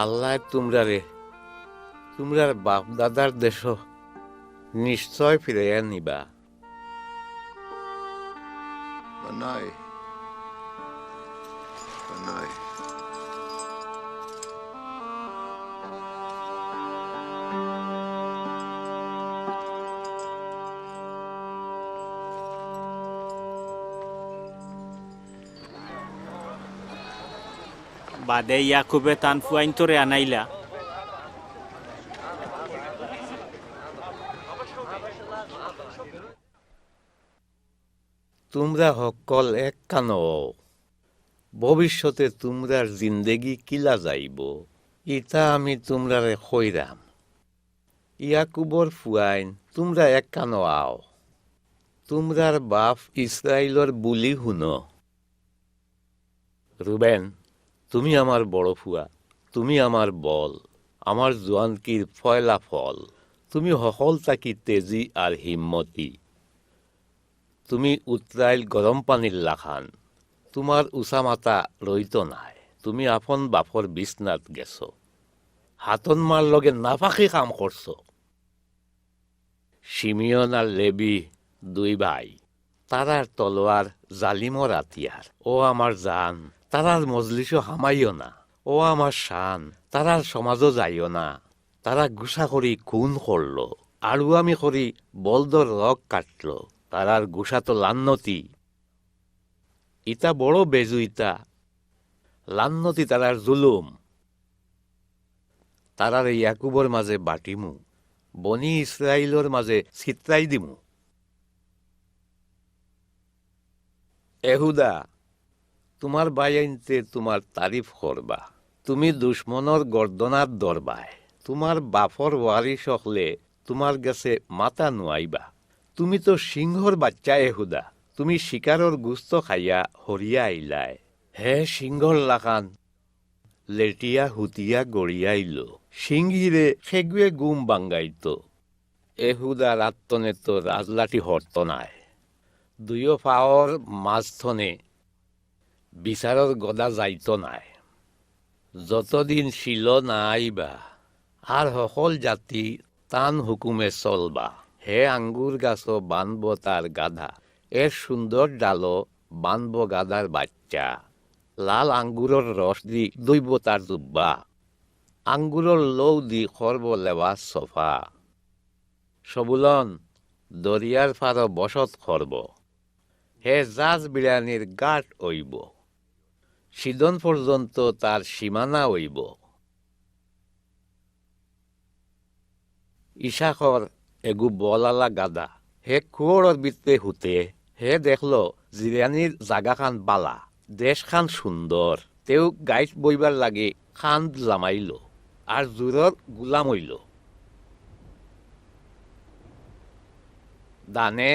আল্লায় তুমরারে তুমরার বাপ দাদার দেশো নিশ্চয় ফিরাইয়া নিবা। বানাই, বানাই। বাদে ইয়াকুবে তান ফুয়াইন্তরে আনাইলা। তুমরা হক্কল একখানো অও। ভবিষ্যতে তুমরার জিন্দেগি কিলা যাইবো, ইতা আমি তুমরারে কইরাম। ইয়াকুবর ফুয়াইন, তুমরা একখানো আও। তুমরার বাফ ইসরাইলর বুলি হুনো। রুবেন, তুমি আমার বড় ফুয়া, তুমি আমার বল, আমার জুয়ানকির ফয়লা ফল। তুমি হকল থাকি তেজি আর হিম্মতি। তুমি উতরাইল গরম পানির লাখান। তুমার উচা মাথা রইতো নায়। তুমি আফন বাফর বিছনাত গেছো। হাতন মার লগে নাপাকি কাম করছো। শিমিয়ন আর লেবি দুই ভাই, তারার তলোয়ার জালিমর আতিয়ার। ও আমার জান, তারার মজলিসো হামাইও না। ও আমার শান, তারার সমাজো যাইও না। তারা গুসা করি খুন করলো, আড়ুয়ামি করি বলদর রগ কাটলো। তারার গুসা তো লান্নতি। ইতা বড় বেজুইতা। লান্নতি তারার জুলুম। তারারে ইয়াকুবর মাঝে বাটিমু, বনি ইসরাইলর মাঝে ছিতরাই দিমু। এহুদা, তুমার ভাইয়াইন্তে তুমার তারিফ করবা। তুমি দুশমনর গর্দনাত ধরবায়। তুমার বাফর ওয়ারিস অকলে তুমার গেছে মাথা নুয়াইবা। তুমি তো সিংহর বাইচ্চা এহুদা। তুমি শিকারর গুস্ত খাইয়া হরিয়া আইলায়। হে সিংহর লাখান লেটিয়া হুতিয়া গড়িয়াইলো। সিংহীরে খেগুয়ে গুম বাঙ্গাইতো। এহুদার আত্তনে তো রাজলাঠি হরতো নায়। দুইও পাওর মাঝথনে বিচারর গদা যাইতো নায়। যতদিন শিলো না আইবা, আর হকল জাতি তান হুকুমে চলবা। হে আঙ্গুর গাছো বানবো তার গাধা, এর সুন্দর ডালো বানবো গাধার বাচ্চা। লাল আঙ্গুরর রস দি ধুইবো তার জুব্বা, আঙ্গুরর লৌ দি করবো লেবাস সফা। সবুলন দরিয়ার পারো বসত করবো, হে জাজ বিড়ানির ঘাট অইবো, সিদন পর্যন্ত তার সীমানা অইবো। ইসাকর এগু বলালা গাধা, হে কুয়রর ভিতরে হুতে, হে দেখলো জিরানির জাগাখান বালা, দেশখান সুন্দর, তেউ গাইত বইবার লাগি খান্দ লামাইলো, আর জুরর গুলাম অইলো। দানে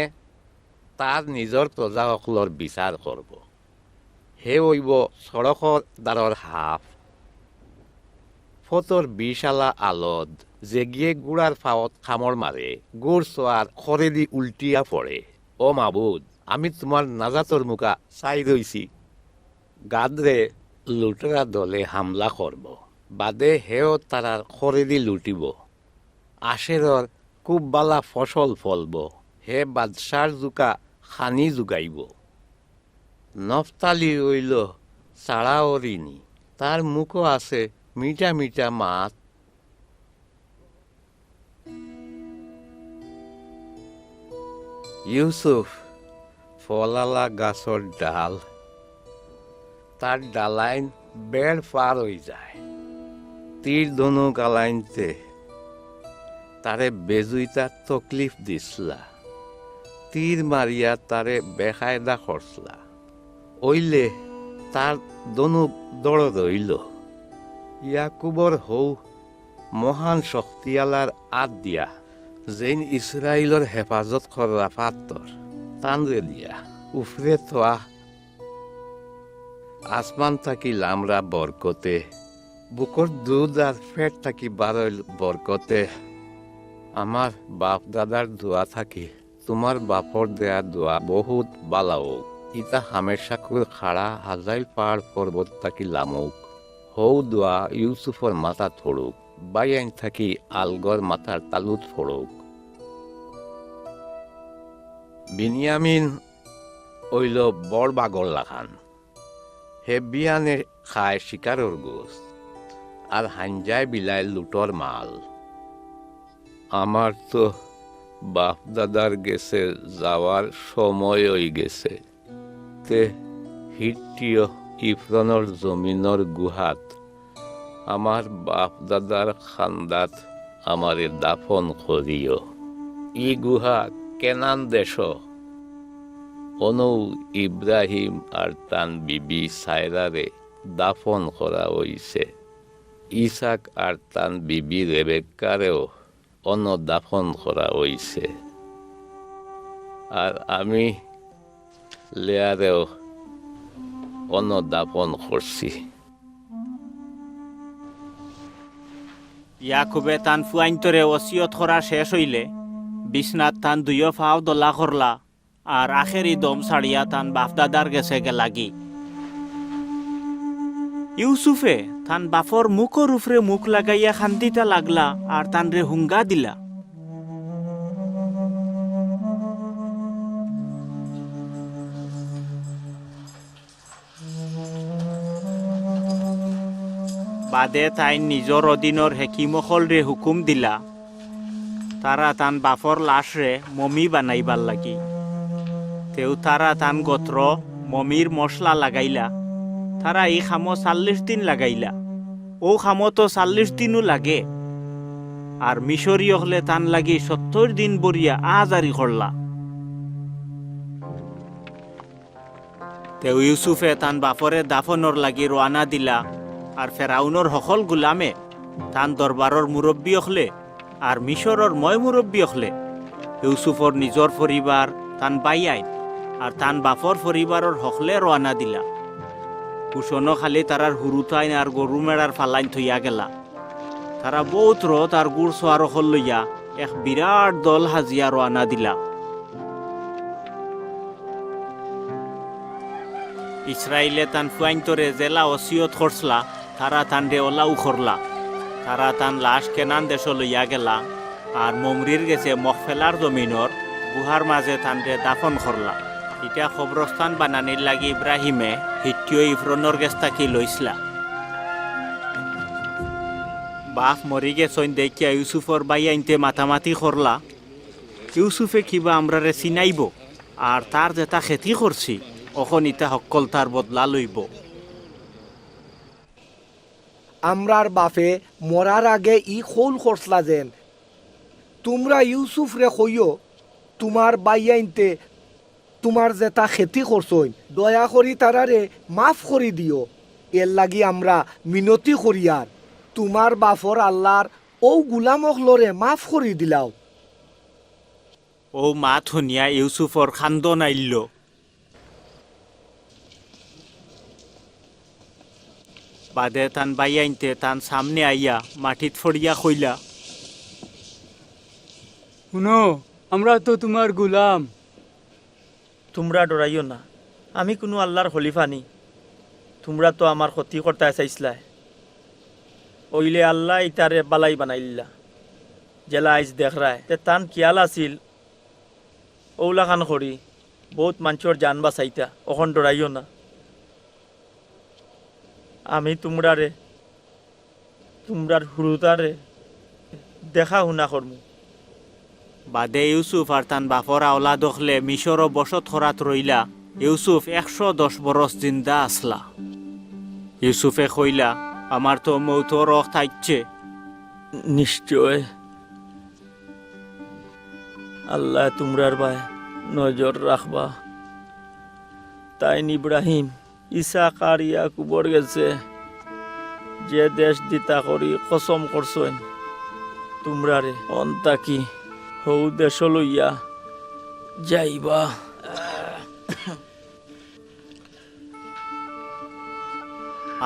তার নিজর প্রজা অকলর বিচার করবো। হে অইবো সড়কর দারর হাফ, ফতর বিষালা আলদ, যেগিয়ে গুড়ার ফাওত কামড় মারে, গুড় সোয়ার খরেদি উল্টিয়া পড়ে। ও মাবুদ, আমি তুমার নাজাতর মুখা চাই রইছি। গাদরে লুটেরা দলে হামলা করবো, বাদে হেও তারার খরেদি লুটিবো। আশেরর খুব বালা ফসল ফলবো, হে বাদশার জুকা খানি জুগাইবো। নফতালি অইলো চাড়া অরিনি, তার মুখো আছে মিঠা মিঠা মাত। ইউসুফ ফলালা গাছর ডাল, তার ডালাইন বেড় পার অই যায়। তীর ধনুক আলাইনতে তারে বেজুইতা তকলিফ দিছলা, তীর মারিয়া তারে বেকায়দা করছলা। অইলে তার ধনুক দড় রইল। ইয়াকুবর হউ মহান শক্তিআলার আত দিয়া, যেইন ইসরাইলর হেফাজত কররা পাত্তর, তানরে দিয়া, উফরে তোয়া আসমান থাকি লামরা বরকতে, বুকর দুধ আর পেট থাকি বারইল বরকতে। আমার বাপ দাদার দোয়া থাকি তুমার বাপর দেয়া দোয়া বহুত বালা অউক। ইতা হামেশাকুর খাড়া হাজাইল পাহাড় পর্বত থাকি লামউক। হউ দোয়া ইউসুফর মাথাত পড়ুক, বাইয়াইন থাকি আলগর মাথার তালুত পড়ুক। বিনিয়ামিন অইলো বড় বাগর লাখান। হে বিয়ানে খায় শিকারর গোস্ত, আর হাইঞ্জায় বিলায় লুটর মাল। আমার তো বাপ দাদার গেছে যাওয়ার সময় অই গেছে। তে হিট্টিয় ইফরনর জমিনর গুহাত আমার বাপ দাদার খান্দাত আমারে দাফন করিও। ই গুহা কেনান দেশ। অনউ ইব্রাহিম আর তান বিবি সায়রারে দাফন করা অইছে। ইসাক আর তান বিবি রেবেক্কারেও অনো দাফন করা অইছে। আর আমি লেয়ারেও অনো দাফন করছি। ইয়াকুবে তান ফুয়াইন্তরে ওসিয়ত করা শেষ অইলে, বিছনাত তান দুইও পাও দলা করলা, আর আখেরি দম ছাড়িয়া তান বাফদাদার গেছে গেলাগি। ইউসুফে তান বাফর মুখর উপরে মুখ লাগাইয়া কান্দিতা লাগলা আর তানরে হুঙ্গা দিলা। বাদে তাইন নিজর অধীনর হেকিম অকলরে হুকুম দিলা, তারা তান বাফর লাশরে মমি বানাইবার লাগি। তেউ তারা তান গোত্র মমির মশলা লাগাইলা। তারা ই কামো চাল্লিশ দিন লাগাইলা। অউ কামো তো চাল্লিশ দিনউ লাগে। আর মিশরি অকলে তান লাগি সত্তইর দিন বরিয়া আহাজারি করলা। তেউ ইউসুফে তান বাফরে দাফনর লাগি রওয়ানা দিলা, আর ফেরাউনর হকল গুলামে, তান দরবারর মুরব্বি অকলে, আর মিশরর ময় মুরব্বি অকলে, ইউসুফর নিজর পরিবার, তান বাইয়াইন, আর তান বাফর পরিবারর হকলে রওয়ানা দিলা। কুশনো খালি তারার হুরুতাইন আর গরু মেড়ার ফালাইন থইয়া গেলা। তারা বউত রথ আর ঘুড়সওয়ার অকল লইয়া এক বিরাট দল হাজিয়া রওয়ানা দিলা। ইসরাইলে তান ফুয়াইন্তরে যেলা ওসিয়ত করছলা, তারা তানরে অলাউ করলা। তারা তান লাশ কেনান দেশো লইয়া গেলা, আর মমরির গেছে মখফেলার জমিনর গুহার মাঝে তানরে দাফন করলা। ইটা কবরস্থান বানানির লাগি ইব্রাহিমে হিত্তীয় ইফরনর গেছ থাকি লইছলা। বাফ মরি গেছইন দেখিয়া ইউসুফর ভাইয়াইন্তে মাতামাতি করলা, ইউসুফে কিবা আমরারে চিনাইবো, আর তার যেতা ক্ষতি করছি, অখন ইতা হক্কলতার বদলা লইবো। আমরার বাফে মরার আগে ই কউল করছলা যেন, তুমরা ইউসুফরে কইও, তুমার ভাইয়াইন্তে তুমার যেতা ক্ষতি করছইন, দয়া করি তারারে মাফ করি দিও। এরলাগি আমরা মিনতি করিয়ার, তুমার বাফর আল্লার অউ গুলাম অকলরে মাফ করি দিলাও। অউ মাত হুনিয়া ইউসুফর কান্দন আইলো। বাদে তান ভাইয়াইন্তে তান সামনে আইয়া মাটিত ফড়িয়া কইলা, হুনো, আমরা তো তুমার গুলাম। তুমরা ডরাইও না, আমি কুনু আল্লার খলিফা নি। তুমরা তো আমার ক্ষতি করতায় চাইছলায়, অইলে আল্লায় ইতারে বালাই বানাইল্লা। যেলা আইজ দেখরায়, তে তান খিয়াল আছিল অউলাখান করি বউত মানষর জান বাচাইতা। অখন ডরাইও না, আমি তুমরারে, তুমরার হুরুতারে দেখা হুনা করমু। বাদে ইউসুফ আর তান বাফর আওলাদ অকলে মিশরো বসত করাত রইলা। ইউসুফ একশো দশ বরস জিন্দা আছলা। ইউসুফে কইলা, আমার তো মউতর অক্ত আইছে। নিশ্চয় আল্লায় তুমরার বায় নজর রাখবা। তাইন ইব্রাহিম, ইছাক আর ইয়াকুবর গেছে যে দেশ দিতা করি কসম করছইন তুমরারে, অন থাকি হউ দেশো লইয়া যাইবা।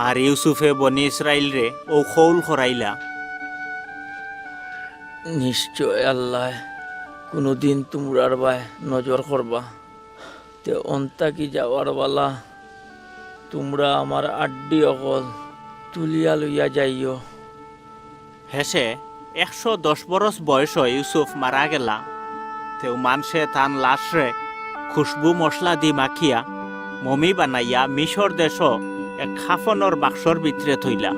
আর ইউসুফে বনি ইসরাইলরে অউ কউল করাইলা। নিশ্চয় আল্লায় কুনুদিন তুমরার বায় নজর করবা। তে অন থাকি যাওয়ার বালা তুমরা আমার আড্ডি অকল তুলিয়া লইয়া যাইও। হেষে একশো দশ বরস বয়সো ইউসুফ মারা গেলা। তেউ মানষে তান লাশরে খুশবু মশলা দি মাখিয়া মমি বানাইয়া মিশর দেশো এক কাফনর বাক্সর ভিতরে থইলা।